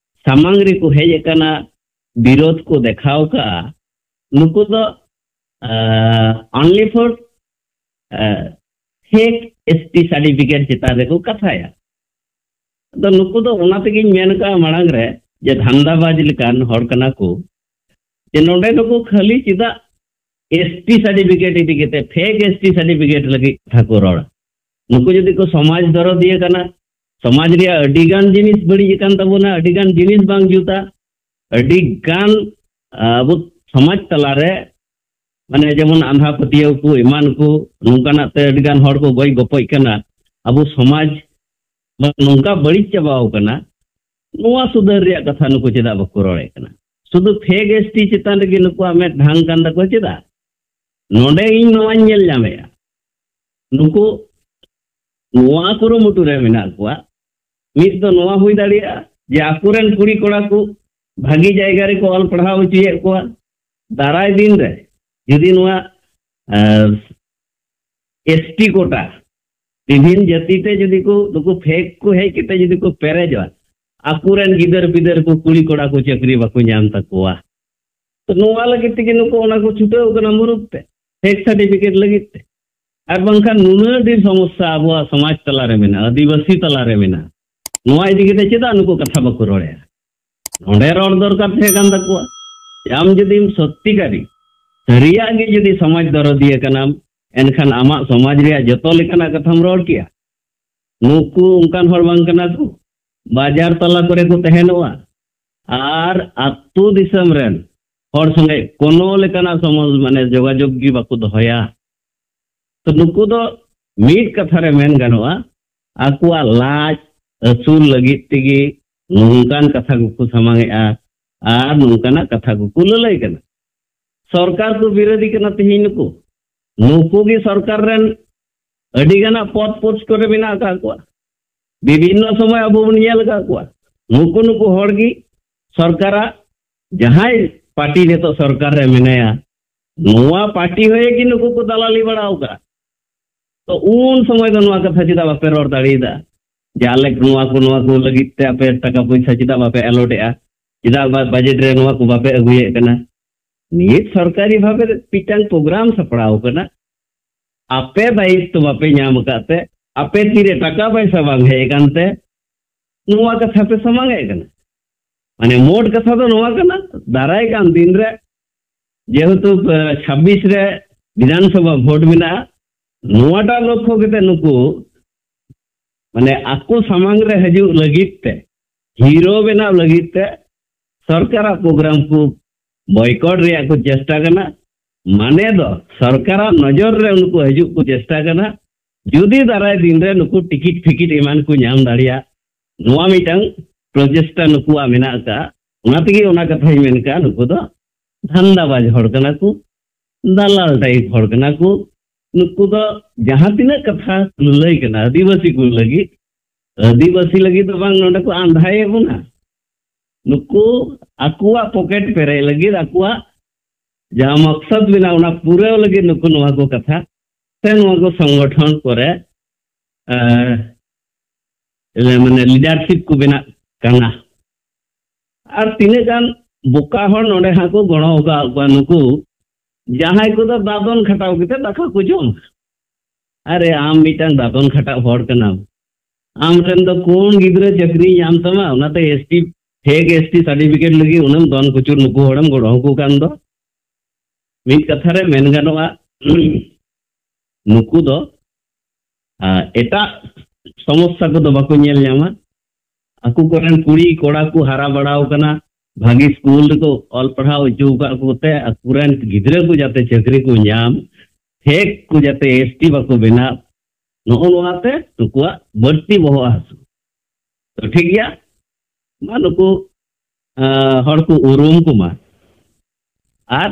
ᱥᱟᱢᱟᱝ ᱨᱮᱠᱚ ᱦᱮᱡ ᱟᱠᱟᱱᱟ, ᱵᱤᱨᱳᱫᱷ ᱠᱚ ᱫᱮᱠᱷᱟᱣ ᱠᱟᱜᱼᱟ, ᱱᱩᱠᱩ ᱫᱚ only for fake S T certificate ᱪᱮᱛᱟᱱ ᱨᱮᱠᱚ ᱠᱟᱛᱷᱟᱭᱟ᱾ ᱟᱫᱚ ᱱᱩᱠᱩ ᱫᱚ ᱚᱱᱟ ᱛᱮᱜᱮᱧ ᱢᱮᱱ ᱠᱟᱜᱼᱟ ᱢᱟᱲᱟᱝ ᱨᱮ, ᱡᱮ ᱫᱷᱟᱱᱫᱟᱵᱟᱡᱽ ᱞᱮᱠᱟᱱ ᱦᱚᱲ ᱠᱟᱱᱟ ᱠᱚ, ᱡᱮ ᱱᱚᱰᱮ ᱱᱩᱠᱩ ᱠᱷᱟᱹᱞᱤ ᱪᱮᱫᱟᱜ S T certificate ᱤᱫᱤ ᱠᱟᱛᱮ, fake S T certificate ᱞᱟᱹᱜᱤᱫ ᱠᱟᱛᱷᱟ ᱠᱚ ᱨᱚᱲᱟ? ᱱᱩᱠᱩ ᱡᱩᱫᱤ ᱠᱚ ᱥᱚᱢᱟᱡᱽ ᱫᱚᱨᱚᱫᱤᱭᱟᱹ ᱠᱟᱱᱟ, ᱥᱚᱢᱟᱡᱽ ᱨᱮᱭᱟᱜ ᱟᱹᱰᱤ ᱜᱟᱱ ᱡᱤᱱᱤᱥ ᱵᱟᱹᱲᱤᱡ ᱟᱠᱟᱱ ᱛᱟᱵᱚᱱᱟ, ᱟᱹᱰᱤ ᱜᱟᱱ ᱡᱤᱱᱤᱥ ᱵᱟᱝ ᱡᱩᱛᱟ, ᱟᱹᱰᱤ ᱜᱟᱱ ᱟᱵᱚ ᱥᱚᱢᱟᱡᱽ ᱛᱟᱞᱟᱨᱮ ᱢᱟᱱᱮ ᱡᱮᱢᱚᱱ ᱟᱸᱫᱷᱟ ᱯᱟᱹᱛᱭᱟᱹᱣ ᱠᱚ ᱮᱢᱟᱱ ᱠᱚ, ᱱᱚᱝᱠᱟᱱᱟᱜ ᱛᱮ ᱟᱹᱰᱤ ᱜᱟᱱ ᱦᱚᱲ ᱠᱚ ᱜᱚᱡ ᱜᱚᱯᱚᱡ ᱠᱟᱱᱟ᱾ ᱟᱵᱚ ᱥᱚᱢᱟᱡᱽ ᱱᱚᱝᱠᱟ ᱵᱟᱹᱲᱤᱡ ᱪᱟᱵᱟᱣ ᱠᱟᱱᱟ, ᱱᱚᱣᱟ ᱥᱩᱫᱷᱟᱹᱨ ᱨᱮᱭᱟᱜ ᱠᱟᱛᱷᱟ ᱱᱩᱠᱩ ᱪᱮᱫᱟᱜ ᱵᱟᱠᱚ ᱨᱚᱲᱮᱫ ᱠᱟᱱᱟ? ᱥᱩᱫᱷᱩ ᱯᱷᱮᱠ ᱮᱥ ᱴᱤ ᱪᱮᱛᱟᱱ ᱨᱮᱜᱮ ᱱᱩᱠᱩᱣᱟᱜ ᱢᱮᱫ ᱰᱷᱟᱝ ᱠᱟᱱ ᱛᱟᱠᱚᱣᱟ᱾ ᱪᱮᱫᱟᱜ? ᱱᱚᱰᱮ ᱤᱧ ᱱᱚᱣᱟᱧ ᱧᱮᱞ ᱧᱟᱢᱮᱫᱼᱟ, ᱱᱩᱠᱩ ᱱᱚᱣᱟ ᱠᱩᱨᱩᱢᱩᱴᱩ ᱨᱮ ᱢᱮᱱᱟᱜ ᱠᱚᱣᱟ᱾ ᱢᱤᱫ ᱫᱚ ᱱᱚᱣᱟ ᱦᱩᱭ ᱫᱟᱲᱮᱭᱟᱜᱼᱟ ᱡᱮ ᱟᱠᱚᱨᱮᱱ ᱠᱩᱲᱤ ᱠᱚᱲᱟ ᱠᱚ ᱵᱷᱟᱹᱜᱤ ᱡᱟᱭᱜᱟ ᱨᱮᱠᱚ ᱚᱞ ᱯᱟᱲᱦᱟᱣ ᱦᱚᱪᱚᱭᱮᱫ ᱠᱚᱣᱟ᱾ ᱫᱟᱨᱟᱭ ᱫᱤᱱ ᱨᱮ ᱡᱩᱫᱤ ᱱᱚᱣᱟ ᱮᱥ ᱴᱤ ᱠᱳᱴᱟ ᱵᱤᱵᱷᱤᱱ ᱡᱟᱹᱛᱤ ᱛᱮ ᱡᱩᱫᱤ ᱠᱚ, ᱱᱩᱠᱩ ᱯᱷᱮᱠ ᱠᱚ ᱦᱮᱡ ᱠᱟᱛᱮ ᱡᱩᱫᱤ ᱠᱚ ᱯᱮᱨᱮᱡᱚᱜᱼᱟ, ᱟᱠᱚᱨᱮᱱ ᱜᱤᱫᱟᱹᱨ ᱯᱤᱫᱟᱹᱨ ᱠᱚ, ᱠᱩᱲᱤ ᱠᱚᱲᱟ ᱠᱚ ᱪᱟᱹᱠᱨᱤ ᱵᱟᱠᱚ ᱧᱟᱢ ᱛᱟᱠᱚᱣᱟ᱾ ᱛᱚ ᱱᱚᱣᱟ ᱞᱟᱹᱜᱤᱫ ᱛᱮᱜᱮ ᱱᱩᱠᱩ ᱚᱱᱟ ᱠᱚ ᱪᱷᱩᱴᱟᱹᱣ ᱠᱟᱱᱟ ᱢᱩᱨᱩᱠ ᱛᱮ, ᱯᱷᱮᱠ ᱥᱟᱨᱴᱤᱯᱷᱤᱠᱮᱴ ᱞᱟᱹᱜᱤᱫ ᱛᱮ᱾ ᱟᱨ ᱵᱟᱝᱠᱷᱟᱱ ᱱᱩᱱᱟᱹᱜ ᱰᱷᱮᱨ ᱥᱚᱢᱚᱥᱥᱟ ᱟᱵᱚᱣᱟᱜ ᱥᱚᱢᱟᱡᱽ ᱛᱟᱞᱟᱨᱮ ᱢᱮᱱᱟᱜᱼᱟ, ᱟᱹᱫᱤᱵᱟᱹᱥᱤ ᱛᱟᱞᱟᱨᱮ ᱢᱮᱱᱟᱜᱼᱟ, ᱱᱚᱣᱟ ᱤᱫᱤ ᱠᱟᱛᱮ ᱪᱮᱫᱟᱜ ᱱᱩᱠᱩ ᱠᱟᱛᱷᱟ ᱵᱟᱠᱚ ᱨᱚᱲᱮᱫᱼᱟ? ᱱᱚᱰᱮ ᱨᱚᱲ ᱫᱚᱨᱠᱟᱨ ᱛᱟᱦᱮᱸ ᱠᱟᱱ ᱛᱟᱠᱚᱣᱟ᱾ ᱟᱢ ᱡᱩᱫᱤᱢ ᱥᱚᱛᱛᱤᱠᱟᱨᱤ ᱥᱟᱹᱨᱤᱭᱟᱜ ᱜᱮ ᱡᱩᱫᱤ ᱥᱚᱢᱟᱡᱽ ᱫᱚᱨᱚᱫᱤᱭᱟᱹ ᱠᱟᱱᱟᱢ, ᱮᱱᱠᱷᱟᱱ ᱟᱢᱟᱜ ᱥᱚᱢᱟᱡᱽ ᱨᱮᱭᱟᱜ ᱡᱚᱛᱚ ᱞᱮᱠᱟᱱᱟᱜ ᱠᱟᱛᱷᱟᱢ ᱨᱚᱲ ᱠᱮᱭᱟ᱾ ᱱᱩᱠᱩ ᱚᱱᱠᱟᱱ ᱦᱚᱲ ᱵᱟᱝ ᱠᱟᱱᱟ ᱠᱚ᱾ ᱵᱟᱡᱟᱨ ᱛᱟᱞᱟ ᱠᱚᱨᱮ ᱠᱚ ᱛᱟᱦᱮᱱᱚᱜᱼᱟ ᱟᱨ ᱟᱹᱛᱩ ᱫᱤᱥᱚᱢ ᱨᱮᱱ ᱦᱚᱲ ᱥᱚᱸᱜᱮ ᱠᱳᱱᱳ ᱞᱮᱠᱟᱱᱟᱜ ᱥᱚᱢᱚ-, ᱢᱟᱱᱮ ᱡᱳᱜᱟᱡᱳᱜᱽ ᱜᱮ ᱵᱟᱠᱚ ᱫᱚᱦᱚᱭᱟ᱾ ᱛᱚ ᱱᱩᱠᱩ ᱫᱚ ᱢᱤᱫ ᱠᱟᱛᱷᱟ ᱨᱮ ᱢᱮᱱ ᱜᱟᱱᱚᱜᱼᱟ, ᱟᱠᱚᱣᱟᱜ ᱞᱟᱡ ᱟᱹᱥᱩᱞ ᱞᱟᱹᱜᱤᱫ ᱛᱮᱜᱮ ᱱᱚᱝᱠᱟᱱ ᱠᱟᱛᱷᱟ ᱠᱚᱠᱚ ᱥᱟᱢᱟᱝ ᱮᱫᱼᱟ ᱟᱨ ᱱᱚᱝᱠᱟᱱᱟᱜ ᱠᱟᱛᱷᱟ ᱠᱚᱠᱚ ᱞᱟᱹᱞᱟᱹᱭ ᱠᱟᱱᱟ᱾ ᱥᱚᱨᱠᱟᱨ ᱠᱚ ᱵᱤᱨᱳᱫᱷᱤ ᱠᱟᱱᱟ ᱛᱮᱦᱮᱧ ᱱᱩᱠᱩ᱾ ᱱᱩᱠᱩ ᱜᱮ ᱥᱚᱨᱠᱟᱨ ᱨᱮᱱ ᱟᱹᱰᱤ ᱜᱟᱱᱟᱜ ᱯᱚᱫ ᱯᱳᱥᱴ ᱠᱚᱨᱮ ᱢᱮᱱᱟᱜ ᱟᱠᱟᱫ ᱠᱚᱣᱟ᱾ ᱵᱤᱵᱷᱤᱱᱱᱚ ᱥᱚᱢᱚᱭ ᱟᱵᱚ ᱵᱚᱱ ᱧᱮᱞ ᱟᱠᱟᱫ ᱠᱚᱣᱟ᱾ ᱱᱩᱠᱩ ᱱᱩᱠᱩ ᱦᱚᱲ ᱜᱮ ᱥᱚᱨᱠᱟᱨᱟᱜ, ᱡᱟᱦᱟᱸᱭ ᱯᱟᱨᱴᱤ ᱱᱤᱛᱚᱜ ᱥᱚᱨᱠᱟᱨ ᱨᱮ ᱢᱮᱱᱟᱭᱟ, ᱱᱚᱣᱟ ᱯᱟᱨᱴᱤ ᱦᱚᱭᱮ ᱜᱮ ᱱᱩᱠᱩ ᱠᱚ ᱫᱟᱞᱟᱞᱤ ᱵᱟᱲᱟ ᱟᱠᱟᱫᱼᱟ᱾ ᱛᱚ ᱩᱱ ᱥᱚᱢᱚᱭ ᱫᱚ ᱱᱚᱣᱟ ᱠᱟᱛᱷᱟ ᱪᱮᱫᱟᱜ ᱵᱟᱯᱮ ᱨᱚᱲ ᱫᱟᱲᱮᱭᱟᱫᱟ ᱡᱮ ᱟᱞᱮ ᱱᱚᱣᱟ ᱠᱚ, ᱱᱚᱣᱟ ᱠᱚ ᱞᱟᱹᱜᱤᱫ ᱛᱮ ᱟᱯᱮ ᱴᱟᱠᱟ ᱯᱚᱭᱥᱟ ᱪᱮᱫᱟᱜ ᱵᱟᱯᱮ ᱮᱞᱚᱴᱮᱜᱼᱟ? ᱪᱮᱫᱟᱜ ᱵᱟ-, ᱵᱟᱡᱮᱴ ᱨᱮ ᱱᱚᱣᱟ ᱠᱚ ᱵᱟᱯᱮ ᱟᱹᱜᱩᱭᱮᱫ ᱠᱟᱱᱟ? ᱱᱤᱛ ᱥᱚᱨᱠᱟᱨᱤ ᱵᱷᱟᱵᱮ ᱢᱤᱫᱴᱟᱝ ᱯᱨᱳᱜᱨᱟᱢ ᱥᱟᱯᱲᱟᱣ ᱠᱟᱱᱟ, ᱟᱯᱮ ᱫᱟᱭᱤᱛᱛᱚ ᱵᱟᱯᱮ ᱧᱟᱢ ᱟᱠᱟᱫ ᱛᱮ, ᱟᱯᱮ ᱛᱤᱨᱮ ᱴᱟᱠᱟ ᱯᱚᱭᱥᱟ ᱵᱟᱝ ᱦᱮᱡ ᱟᱠᱟᱱ ᱛᱮ ᱱᱚᱣᱟ ᱠᱟᱛᱷᱟ ᱯᱮ ᱥᱟᱢᱟᱝ ᱮᱫ ᱠᱟᱱᱟ᱾ ᱢᱟᱱᱮ ᱢᱳᱴ ᱠᱟᱛᱷᱟ ᱫᱚ ᱱᱚᱣᱟ ᱠᱟᱱᱟ, ᱫᱟᱨᱟᱭ ᱠᱟᱱ ᱫᱤᱱ ᱨᱮ ᱡᱮᱦᱮᱛᱩ, ᱮ, ᱪᱷᱟᱵᱵᱤᱥ ᱨᱮ ᱵᱤᱫᱷᱟᱱ ᱥᱚᱵᱷᱟ ᱵᱷᱳᱴ ᱢᱮᱱᱟᱜᱼᱟ, ᱱᱚᱣᱟᱴᱟᱜ ᱞᱚᱠᱠᱷᱚ ᱠᱟᱛᱮ ᱱᱩᱠᱩ ᱢᱟᱱᱮ ᱟᱠᱚ ᱥᱟᱢᱟᱝ ᱨᱮ ᱦᱤᱡᱩᱜ ᱞᱟᱹᱜᱤᱫ ᱛᱮ, ᱦᱤᱨᱳ ᱵᱮᱱᱟᱣ ᱞᱟᱹᱜᱤᱫ ᱛᱮ ᱥᱚᱨᱠᱟᱨᱟᱜ ᱯᱨᱳᱜᱨᱟᱢ ᱠᱚ ᱵᱚᱭᱠᱚᱴ ᱨᱮᱭᱟᱜ ᱠᱚ ᱪᱮᱥᱴᱟ ᱠᱟᱱᱟ᱾ ᱢᱟᱱᱮ ᱫᱚ ᱥᱚᱨᱠᱟᱨᱟᱜ ᱱᱚᱡᱚᱨ ᱨᱮ ᱩᱱᱠᱩ ᱦᱤᱡᱩᱜ ᱠᱚ ᱪᱮᱥᱴᱟ ᱠᱟᱱᱟ᱾ ᱡᱩᱫᱤ ᱫᱟᱨᱟᱭ ᱫᱤᱱ ᱨᱮ ᱱᱩᱠᱩ ᱴᱤᱠᱤᱴ ᱯᱷᱤᱠᱤᱴ ᱮᱢᱟᱱ ᱠᱚ ᱧᱟᱢ ᱫᱟᱲᱮᱭᱟᱜ, ᱱᱚᱣᱟ ᱢᱤᱫᱴᱟᱝ ᱯᱨᱚᱪᱮᱥᱴᱟ ᱱᱩᱠᱩᱣᱟᱜ ᱢᱮᱱᱟᱜ ᱟᱠᱟᱫ, ᱚᱱᱟ ᱛᱮᱜᱮ ᱚᱱᱟ ᱠᱟᱛᱷᱟᱧ ᱢᱮᱱ ᱠᱟᱜᱼᱟ, ᱱᱩᱠᱩ ᱫᱚ ᱫᱷᱟᱱᱫᱟᱵᱟᱡᱽ ᱦᱚᱲ ᱠᱟᱱᱟ ᱠᱚ, ᱫᱟᱞᱟᱞ ᱴᱟᱭᱤᱯ ᱦᱚᱲ ᱠᱟᱱᱟ ᱠᱚ᱾ ᱱᱩᱠᱩ ᱫᱚ ᱡᱟᱦᱟᱸ ᱛᱤᱱᱟᱹᱜ ᱠᱟᱛᱷᱟ ᱞᱟᱹᱭ ᱠᱟᱱᱟ ᱟᱹᱫᱤᱵᱟᱹᱥᱤ ᱠᱚ ᱞᱟᱹᱜᱤᱫ, ᱟᱹᱫᱤᱵᱟᱹᱥᱤ ᱞᱟᱹᱜᱤᱫ ᱫᱚ ᱵᱟᱝ, ᱱᱚᱰᱮ ᱠᱚ ᱟᱸᱫᱷᱟᱭᱮᱫ ᱵᱚᱱᱟ᱾ ᱱᱩᱠᱩ ᱟᱠᱚᱣᱟᱜ ᱯᱚᱠᱮᱴ ᱯᱮᱨᱮᱡ ᱞᱟᱹᱜᱤᱫ, ᱟᱠᱚᱣᱟᱜ ᱡᱟᱦᱟᱸ ᱢᱚᱠᱥᱚᱫ ᱢᱮᱱᱟᱜᱼᱟ, ᱚᱱᱟ ᱯᱩᱨᱟᱹᱣ ᱞᱟᱹᱜᱤᱫ ᱱᱩᱠᱩ ᱱᱚᱣᱟ ᱠᱚ ᱠᱟᱛᱷᱟ ᱥᱮ ᱱᱚᱣᱟ ᱠᱚ ᱥᱚᱝᱜᱚᱴᱷᱚᱱ ᱠᱚᱨᱮ, ᱮ, ᱢᱟᱱᱮ ᱞᱤᱰᱟᱨᱥᱤᱯ ᱠᱚ ᱵᱮᱱᱟᱜ ᱠᱟᱱᱟ᱾ ᱟᱨ ᱛᱤᱱᱟᱹᱜ ᱜᱟᱱ ᱵᱚᱠᱟ ᱦᱚᱲ ᱱᱚᱰᱮ ᱦᱟᱸᱜ ᱠᱚ ᱜᱚᱲᱚ ᱟᱠᱟᱫ ᱠᱚᱣᱟ ᱱᱩᱠᱩ, ᱡᱟᱦᱟᱸᱭ ᱠᱚᱫᱚ ᱫᱟᱫᱚᱱ ᱠᱷᱟᱴᱟᱣ ᱠᱟᱛᱮ ᱫᱟᱠᱟ ᱠᱚ ᱡᱚᱢᱟ᱾ ᱟᱨᱮ, ᱟᱢ ᱢᱤᱫᱴᱟᱝ ᱫᱟᱫᱚᱱ ᱠᱷᱟᱴᱟᱣ ᱦᱚᱲ ᱠᱟᱱᱟᱢ, ᱟᱢ ᱨᱮᱱ ᱫᱚ ᱠᱚᱱ ᱜᱤᱫᱽᱨᱟᱹ ᱪᱟᱹᱠᱨᱤᱭ ᱧᱟᱢ ᱛᱟᱢᱟ? ᱚᱱᱟᱛᱮ S T, fake S T certificate ᱞᱟᱹᱜᱤᱫ ᱩᱱᱟᱹᱜ ᱫᱚᱱ ᱠᱩᱪᱩᱨ ᱱᱩᱠᱩ ᱦᱚᱲᱮᱢ ᱜᱚᱲᱚ ᱟᱠᱚ ᱠᱟᱱ ᱫᱚ᱾ ᱢᱤᱫ ᱠᱟᱛᱷᱟ ᱨᱮ ᱢᱮᱱ ᱜᱟᱱᱚᱜᱼᱟ, ᱱᱩᱠᱩ ᱫᱚ, ᱟ, ᱮᱴᱟᱜ ᱥᱚᱢᱚᱥᱥᱟ ᱠᱚᱫᱚ ᱵᱟᱠᱚ ᱧᱮᱞ ᱧᱟᱢᱟ᱾ ᱟᱠᱚ ᱠᱚᱨᱮᱱ ᱠᱩᱲᱤ ᱠᱚᱲᱟ ᱠᱚ ᱦᱟᱨᱟ ᱵᱟᱲᱟᱣ ᱠᱟᱱᱟ, ᱵᱷᱟᱹᱜᱤ ᱥᱠᱩᱞ ᱨᱮᱠᱚ ᱚᱞ ᱯᱟᱲᱦᱟᱣ ᱦᱚᱪᱚ ᱟᱠᱟᱫ ᱠᱚᱛᱮ ᱟᱠᱚᱨᱮᱱ ᱜᱤᱫᱽᱨᱟᱹ ᱠᱚ ᱡᱟᱛᱮ ᱪᱟᱹᱠᱨᱤ ᱠᱚ ᱧᱟᱢ, ᱯᱷᱮᱠ ᱠᱚ ᱡᱟᱛᱮ ᱮᱥ ᱴᱤ ᱵᱟᱠᱚ ᱵᱮᱱᱟᱣ, ᱱᱚᱜᱼᱚ ᱱᱚᱣᱟᱛᱮ ᱱᱩᱠᱩᱣᱟᱜ ᱵᱟᱹᱲᱛᱤ ᱵᱚᱦᱚᱜ ᱦᱟᱹᱥᱩ᱾ ᱛᱚ, ᱴᱷᱤᱠ ᱜᱮᱭᱟ, ᱢᱟ ᱱᱩᱠᱩ, ᱟ, ᱦᱚᱲ ᱠᱚ ᱩᱨᱩᱢ ᱠᱚᱢᱟ᱾ ᱟᱨ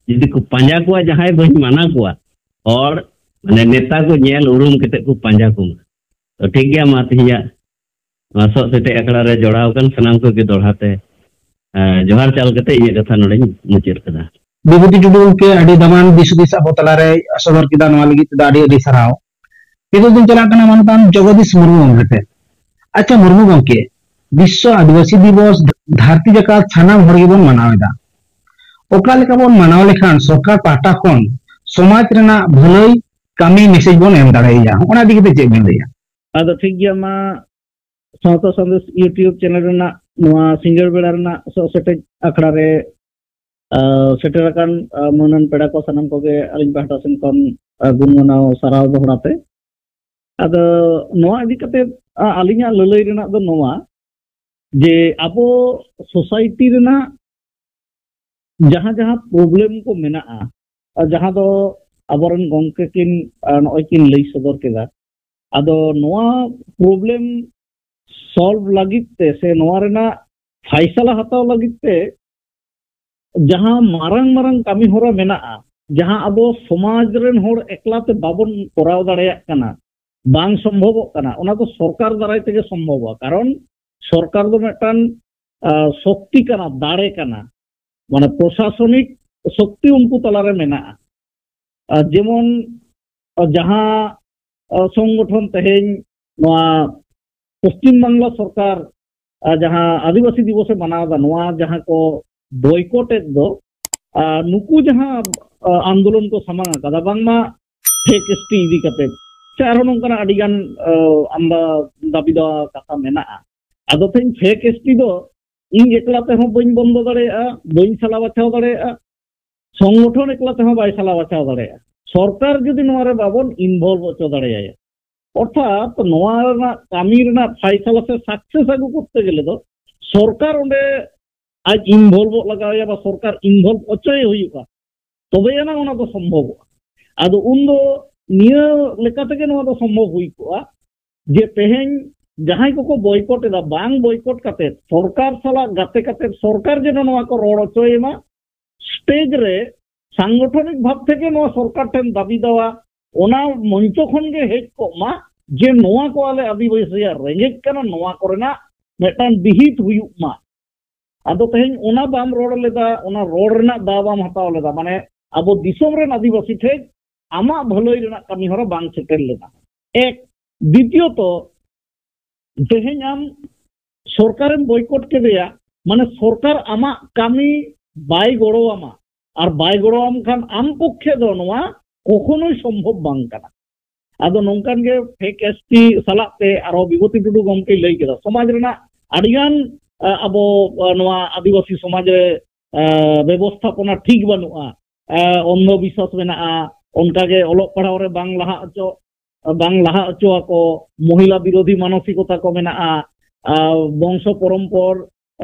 ᱡᱩᱫᱤ ᱠᱚ ᱯᱟᱸᱡᱟ ᱠᱚᱣᱟ, ᱡᱟᱦᱟᱸᱭ ᱵᱟᱹᱧ ᱢᱟᱱᱟ ᱠᱚᱣᱟ, ᱦᱚᱲ, ᱢᱟᱱᱮ, ᱱᱮᱛᱟ ᱠᱚ ᱧᱮᱞ ᱩᱨᱩᱢ ᱠᱟᱛᱮ ᱠᱚ ᱯᱟᱸᱡᱟ ᱠᱚᱢᱟ᱾ ᱛᱚ, ᱴᱷᱤᱠ ᱜᱮᱭᱟ, ᱢᱟ ᱛᱮᱦᱮᱧᱟᱜ ᱱᱚᱣᱟ ᱥᱚᱜ ᱥᱮᱴᱮᱡ ᱟᱠᱷᱲᱟ ᱨᱮ ᱡᱚᱲᱟᱣ ᱟᱠᱟᱱ ᱥᱟᱱᱟᱢ ᱠᱚᱜᱮ ᱫᱚᱦᱲᱟ ᱛᱮ, ᱮ, ᱡᱚᱦᱟᱨ ᱪᱟᱞ ᱠᱟᱛᱮ ᱤᱧᱟᱹᱜ ᱠᱟᱛᱷᱟ ᱱᱚᱰᱮᱧ ᱢᱩᱪᱟᱹᱫ ᱠᱟᱫᱟ᱾ ᱵᱤᱵᱷᱩᱛᱤ ᱴᱩᱰᱩ ᱜᱚᱢᱠᱮ, ᱟᱹᱰᱤ ᱫᱟᱢᱟᱱ ᱫᱤᱥ ᱦᱩᱫᱤᱥ ᱟᱵᱚ ᱛᱟᱞᱟᱨᱮ ᱥᱚᱫᱚᱨ ᱠᱮᱫᱟ, ᱱᱚᱣᱟ ᱞᱟᱹᱜᱤᱫ ᱛᱮᱫᱚ ᱟᱹᱰᱤ ᱟᱹᱰᱤ ᱥᱟᱨᱦᱟᱣ᱾ ᱱᱤᱛᱚᱜ ᱫᱚᱧ ᱪᱟᱞᱟᱜ ᱠᱟᱱᱟ ᱢᱟᱱᱚᱛᱟᱱ ᱡᱚᱜᱚᱫᱤᱥ ᱢᱩᱨᱢᱩ ᱜᱚᱢᱠᱮ ᱴᱷᱮᱱ᱾ ᱟᱪᱪᱷᱟ ᱢᱩᱨᱢᱩ ᱜᱚᱢᱠᱮ, ᱵᱤᱥᱥᱚ ᱟᱹᱫᱤᱵᱟᱹᱥᱤ ᱫᱤᱵᱚᱥ ᱫᱷᱟᱹᱨᱛᱤ ᱡᱟᱠᱟᱛ ᱥᱟᱱᱟᱢ ᱦᱚᱲ ᱜᱮᱵᱚᱱ ᱢᱟᱱᱟᱣ ᱮᱫᱟ᱾ ᱚᱠᱟ ᱞᱮᱠᱟ ᱵᱚᱱ ᱢᱟᱱᱟᱣ ᱞᱮᱠᱷᱟᱱ ᱥᱚᱨᱠᱟᱨ ᱯᱟᱦᱴᱟ ᱠᱷᱚᱱ ᱥᱚᱢᱟᱡᱽ ᱨᱮᱱᱟᱜ ᱵᱷᱟᱹᱞᱟᱹᱭ ᱠᱟᱹᱢᱤ ᱢᱮᱥᱮᱡᱽ ᱵᱚᱱ ᱮᱢ ᱫᱟᱲᱮᱭᱟᱭᱟ? ᱚᱱᱟ ᱤᱫᱤ ᱠᱟᱛᱮ ᱪᱮᱫ ᱵᱮᱱ ᱞᱟᱹᱭᱟ? ᱟᱫᱚ ᱴᱷᱤᱠ ᱜᱮᱭᱟ, ᱢᱟ ᱥᱟᱶᱛᱟ ᱥᱟᱸᱫᱮᱥ YouTube ᱪᱮᱱᱮᱞ ᱨᱮᱱᱟᱜ ᱱᱚᱣᱟ ᱥᱤᱸᱜᱟᱹᱲ ᱵᱮᱲᱟ ᱨᱮᱱᱟᱜ ᱥᱚᱜ ᱥᱮᱴᱮᱡ ᱟᱠᱷᱲᱟ ᱨᱮ, ᱟ, ᱥᱮᱴᱮᱨ ᱟᱠᱟᱱ, ᱟ, ᱢᱟᱹᱱᱟᱱ ᱯᱮᱲᱟ ᱠᱚ ᱥᱟᱱᱟᱢ ᱠᱚᱜᱮ ᱟᱹᱞᱤᱧ ᱯᱟᱦᱴᱟ ᱥᱮᱱ ᱠᱷᱚᱱ, ᱟ, ᱜᱩᱱ ᱢᱟᱱᱟᱣ ᱥᱟᱨᱦᱟᱣ ᱫᱚᱦᱲᱟ ᱛᱮ᱾ ᱟᱫᱚ ᱱᱚᱣᱟ ᱤᱫᱤ ᱠᱟᱛᱮ, ᱟ, ᱟᱹᱞᱤᱧᱟᱜ ᱞᱟᱹᱞᱟᱹᱭ ᱨᱮᱱᱟᱜ ᱫᱚ ᱱᱚᱣᱟ ᱡᱮ ᱟᱵᱚ ᱥᱳᱥᱟᱭᱴᱤ ᱨᱮᱱᱟᱜ ᱡᱟᱦᱟᱸ ᱡᱟᱦᱟᱸ ᱯᱨᱚᱵᱞᱮᱢ ᱠᱚ ᱢᱮᱱᱟᱜᱼᱟ, ᱡᱟᱦᱟᱸ ᱫᱚ ᱟᱵᱚᱨᱮᱱ ᱜᱚᱢᱠᱮ ᱠᱤᱱ ᱱᱚᱜᱼᱚᱭ ᱠᱤᱱ ᱞᱟᱹᱭ ᱥᱚᱫᱚᱨ ᱠᱮᱫᱟ᱾ ᱟᱫᱚ ᱱᱚᱣᱟ ᱯᱨᱚᱵᱞᱮᱢ ᱥᱚᱞᱵᱷ ᱞᱟᱹᱜᱤᱫ ᱛᱮ ᱥᱮ ᱱᱚᱣᱟ ᱨᱮᱱᱟᱜ ᱯᱷᱟᱭᱥᱟᱞᱟ ᱦᱟᱛᱟᱣ ᱞᱟᱹᱜᱤᱫ ᱛᱮ ᱡᱟᱦᱟᱸ ᱢᱟᱨᱟᱝ ᱢᱟᱨᱟᱝ ᱠᱟᱹᱢᱤ ᱦᱚᱨᱟ ᱢᱮᱱᱟᱜᱼᱟ, ᱡᱟᱦᱟᱸ ᱟᱵᱚ ᱥᱚᱢᱟᱡᱽ ᱨᱮᱱ ᱦᱚᱲ ᱮᱠᱞᱟ ᱛᱮ ᱵᱟᱵᱚᱱ ᱠᱚᱨᱟᱣ ᱫᱟᱲᱮᱭᱟᱜ ᱠᱟᱱᱟ, ᱵᱟᱝ ᱥᱚᱢᱵᱷᱚᱵᱚᱜ ᱠᱟᱱᱟ, ᱚᱱᱟ ᱫᱚ ᱥᱚᱨᱠᱟᱨ ᱫᱟᱨᱟᱭ ᱛᱮᱜᱮ ᱥᱚᱢᱵᱷᱚᱵᱚᱜᱼᱟ᱾ ᱠᱟᱨᱚᱱ ᱥᱚᱨᱠᱟᱨ ᱫᱚ ᱢᱤᱫᱴᱟᱝ ᱥᱚᱠᱛᱤ ᱠᱟᱱᱟ, ᱫᱟᱲᱮ ᱠᱟᱱᱟ, ᱢᱟᱱᱮ ᱯᱨᱚᱥᱟᱥᱚᱱᱤᱠ ᱥᱚᱠᱛᱤ ᱩᱱᱠᱩ ᱛᱟᱞᱟᱨᱮ ᱢᱮᱱᱟᱜᱼᱟ᱾ ᱟᱨ ᱡᱮᱢᱚᱱ ᱡᱟᱦᱟᱸ ᱥᱚᱝᱜᱚᱴᱷᱚᱱ ᱛᱮᱦᱮᱧ ᱱᱚᱣᱟ ᱯᱚᱥᱪᱤᱢ ᱵᱟᱝᱞᱟ ᱥᱚᱨᱠᱟᱨ ᱡᱟᱦᱟᱸ ᱟᱹᱫᱤᱵᱟᱹᱥᱤ ᱫᱤᱵᱚᱥ ᱮ ᱢᱟᱱᱟᱣ ᱮᱫᱟ, ᱱᱚᱣᱟ ᱡᱟᱦᱟᱸ ᱠᱚ ᱵᱚᱭᱠᱚᱴ ᱮᱫ ᱫᱚ, ᱱᱩᱠᱩ ᱡᱟᱦᱟᱸ ᱟᱱᱫᱳᱞᱚᱱ ᱠᱚ ᱥᱟᱢᱟᱝ ᱟᱠᱟᱫᱟ, ᱵᱟᱝᱢᱟ ᱯᱷᱮᱠ ᱮᱥᱴᱤ ᱤᱫᱤ ᱠᱟᱛᱮ ᱥᱮ ᱟᱨᱦᱚᱸ ᱱᱚᱝᱠᱟᱱᱟᱜ ᱟᱹᱰᱤ ᱜᱟᱱ ᱟᱢᱫᱟ ᱫᱟᱵᱤ ᱫᱟᱣᱟ ᱠᱟᱛᱷᱟ ᱢᱮᱱᱟᱜᱼᱟ᱾ ᱟᱫᱚ ᱛᱮᱦᱮᱧ ᱯᱷᱮᱠ ᱮᱥᱴᱤ ᱫᱚ ᱤᱧ ᱮᱠᱞᱟ ᱛᱮᱦᱚᱸ ᱵᱟᱹᱧ ᱵᱚᱱᱫᱚ ᱫᱟᱲᱮᱭᱟᱜᱼᱟ, ᱵᱟᱹᱧ ᱥᱟᱞᱟ ᱵᱟᱪᱷᱟᱣ ᱫᱟᱲᱮᱭᱟᱜᱼᱟ, ᱥᱚᱝᱜᱚᱴᱷᱚᱱ ᱮᱠᱞᱟ ᱛᱮᱦᱚᱸ ᱵᱟᱭ ᱥᱟᱞᱟ ᱵᱟᱪᱷᱟᱣ ᱫᱟᱲᱮᱭᱟᱜᱼᱟ᱾ ᱥᱚᱨᱠᱟᱨ ᱡᱩᱫᱤ ᱱᱚᱣᱟ ᱨᱮ ᱵᱟᱵᱚᱱ ᱤᱱᱵᱷᱚᱞᱵᱷ ᱦᱚᱪᱚ ᱫᱟᱲᱮᱭᱟᱭᱟ, ᱚᱨᱛᱷᱟᱛ ᱱᱚᱣᱟ ᱨᱮᱱᱟᱜ ᱠᱟᱹᱢᱤ ᱨᱮᱱᱟᱜ ᱯᱷᱟᱭᱥᱟᱞᱟ ᱥᱮ ᱥᱟᱠᱥᱮᱥ ᱟᱹᱜᱩ ᱠᱚᱨᱛᱮ ᱜᱮᱞᱮ ᱫᱚ ᱥᱚᱨᱠᱟᱨ ᱚᱸᱰᱮ ᱟᱡ ᱤᱱᱵᱷᱚᱞᱵᱷᱚᱜ ᱞᱟᱜᱟᱣᱮᱭᱟ ᱵᱟ ᱥᱚᱨᱠᱟᱨ ᱤᱱᱵᱷᱚᱞᱵᱷ ᱦᱚᱪᱚᱭᱮ ᱦᱩᱭᱩᱜᱼᱟ, ᱛᱚᱵᱮ ᱟᱱᱟᱜ ᱚᱱᱟ ᱫᱚ ᱥᱚᱢᱵᱷᱚᱵᱚᱜᱼᱟ᱾ ᱟᱫᱚ ᱩᱱᱫᱚ ᱱᱤᱭᱟᱹ ᱞᱮᱠᱟ ᱛᱮᱜᱮ ᱱᱚᱣᱟ ᱫᱚ ᱥᱚᱢᱵᱷᱚᱵ ᱦᱩᱭ ᱠᱚᱜᱼᱟ ᱡᱮ ᱛᱮᱦᱮᱧ ᱡᱟᱦᱟᱸᱭ ᱠᱚᱠᱚ ᱵᱚᱭᱠᱚᱴ ᱮᱫᱟ, ᱵᱟᱝ ᱵᱚᱭᱠᱚᱴ ᱠᱟᱛᱮ ᱥᱚᱨᱠᱟᱨ ᱥᱟᱞᱟᱜ ᱜᱟᱛᱮ ᱠᱟᱛᱮ ᱥᱚᱨᱠᱟᱨ ᱡᱮᱱᱚ ᱱᱚᱣᱟ ᱠᱚ ᱨᱚᱲ ᱦᱚᱪᱚᱭᱮ ᱢᱟ, ᱥᱴᱮᱡ ᱨᱮ ᱥᱟᱝᱜᱚᱴᱷᱚᱱᱤᱠ ᱵᱷᱟᱵ ᱛᱮᱜᱮ ᱱᱚᱣᱟ ᱥᱚᱨᱠᱟᱨ ᱴᱷᱮᱱ ᱫᱟᱹᱵᱤ ᱫᱟᱣᱟ ᱚᱱᱟ ᱢᱚᱧᱪᱚ ᱠᱷᱚᱱ ᱜᱮ ᱦᱮᱡ ᱠᱚᱜ ᱢᱟ ᱡᱮ ᱱᱚᱣᱟ ᱠᱚ ᱟᱞᱮ ᱟᱹᱫᱤᱵᱟᱹᱥᱤᱭᱟᱜ ᱨᱮᱸᱜᱮᱡ ᱠᱟᱱᱟ, ᱱᱚᱣᱟ ᱠᱚᱨᱮᱱᱟᱜ ᱢᱤᱫᱴᱟᱝ ᱵᱤᱦᱤᱛ ᱦᱩᱭᱩᱜ ᱢᱟ᱾ ᱟᱫᱚ ᱛᱮᱦᱮᱧ ᱚᱱᱟ ᱵᱟᱢ ᱨᱚᱲ ᱞᱮᱫᱟ, ᱚᱱᱟ ᱨᱚᱲ ᱨᱮᱱᱟᱜ ᱫᱟᱣ ᱵᱟᱢ ᱦᱟᱛᱟᱣ ᱞᱮᱫᱟ, ᱢᱟᱱᱮ ᱟᱵᱚ ᱫᱤᱥᱚᱢ ᱨᱮᱱ ᱟᱹᱫᱤᱵᱟᱹᱥᱤ ᱴᱷᱮᱱ ᱟᱢᱟᱜ ᱵᱷᱟᱹᱞᱟᱹᱭ ᱨᱮᱱᱟᱜ ᱠᱟᱹᱢᱤ ᱦᱚᱨᱟ ᱵᱟᱝ ᱥᱮᱴᱮᱨ ᱞᱮᱱᱟ᱾ ᱮᱠ, ᱫᱤᱛᱤᱭᱚᱛᱚ, ᱛᱮᱦᱮᱧ ᱟᱢ ᱥᱚᱨᱠᱟᱨᱮᱢ ᱵᱚᱭᱠᱚᱴ ᱠᱮᱫᱮᱭᱟ, ᱢᱟᱱᱮ ᱥᱚᱨᱠᱟᱨ ᱟᱢᱟᱜ ᱠᱟᱹᱢᱤ ᱵᱟᱭ ᱜᱚᱲᱚ ᱟᱢᱟ, ᱟᱨ ᱵᱟᱭ ᱜᱚᱲᱚ ᱟᱢ ᱠᱷᱟᱱ ᱟᱢ ᱯᱚᱠᱠᱷᱮ ᱫᱚ ᱱᱚᱣᱟ ᱠᱚᱠᱷᱚᱱᱳᱭ ᱥᱚᱢᱵᱷᱚᱵ ᱵᱟᱝ ᱠᱟᱱᱟ᱾ ᱟᱫᱚ ᱱᱚᱝᱠᱟᱱ ᱜᱮ ᱯᱷᱮᱠ ᱮᱥᱴᱤ ᱥᱟᱞᱟᱜ ᱛᱮ ᱟᱨᱦᱚᱸ ᱵᱤᱵᱷᱩᱛᱤ ᱴᱩᱰᱩ ᱜᱚᱢᱠᱮᱭ ᱞᱟᱹᱭ ᱠᱮᱫᱟ, ᱥᱚᱢᱟᱡᱽ ᱨᱮᱱᱟᱜ ᱟᱹᱰᱤᱜᱟᱱ ᱟᱵᱚ ᱱᱚᱣᱟ ᱟᱹᱫᱤᱵᱟᱹᱥᱤ ᱥᱚᱢᱟᱡᱽ ᱨᱮ ᱵᱮᱵᱚᱥᱛᱷᱟᱯᱚᱱᱟ ᱴᱷᱤᱠ ᱵᱟᱹᱱᱩᱜᱼᱟ, ᱚᱱᱫᱷᱚ ᱵᱤᱥᱣᱟᱥ ᱢᱮᱱᱟᱜᱼᱟ, ᱚᱱᱠᱟᱜᱮ ᱚᱞᱚᱜ ᱯᱟᱲᱦᱟᱣ ᱨᱮ ᱵᱟᱝ ᱞᱟᱦᱟ ᱦᱚᱪᱚ ᱵᱟᱝ ᱞᱟᱦᱟ ᱦᱚᱪᱚ ᱟᱠᱚ, ᱢᱚᱦᱤᱞᱟ ᱵᱤᱨᱳᱫᱷᱤ ᱢᱟᱱᱚᱥᱤᱠᱚᱛᱟ ᱠᱚ ᱢᱮᱱᱟᱜᱼᱟ, ᱵᱚᱝᱥᱚ ᱯᱚᱨᱚᱢᱯᱚᱨ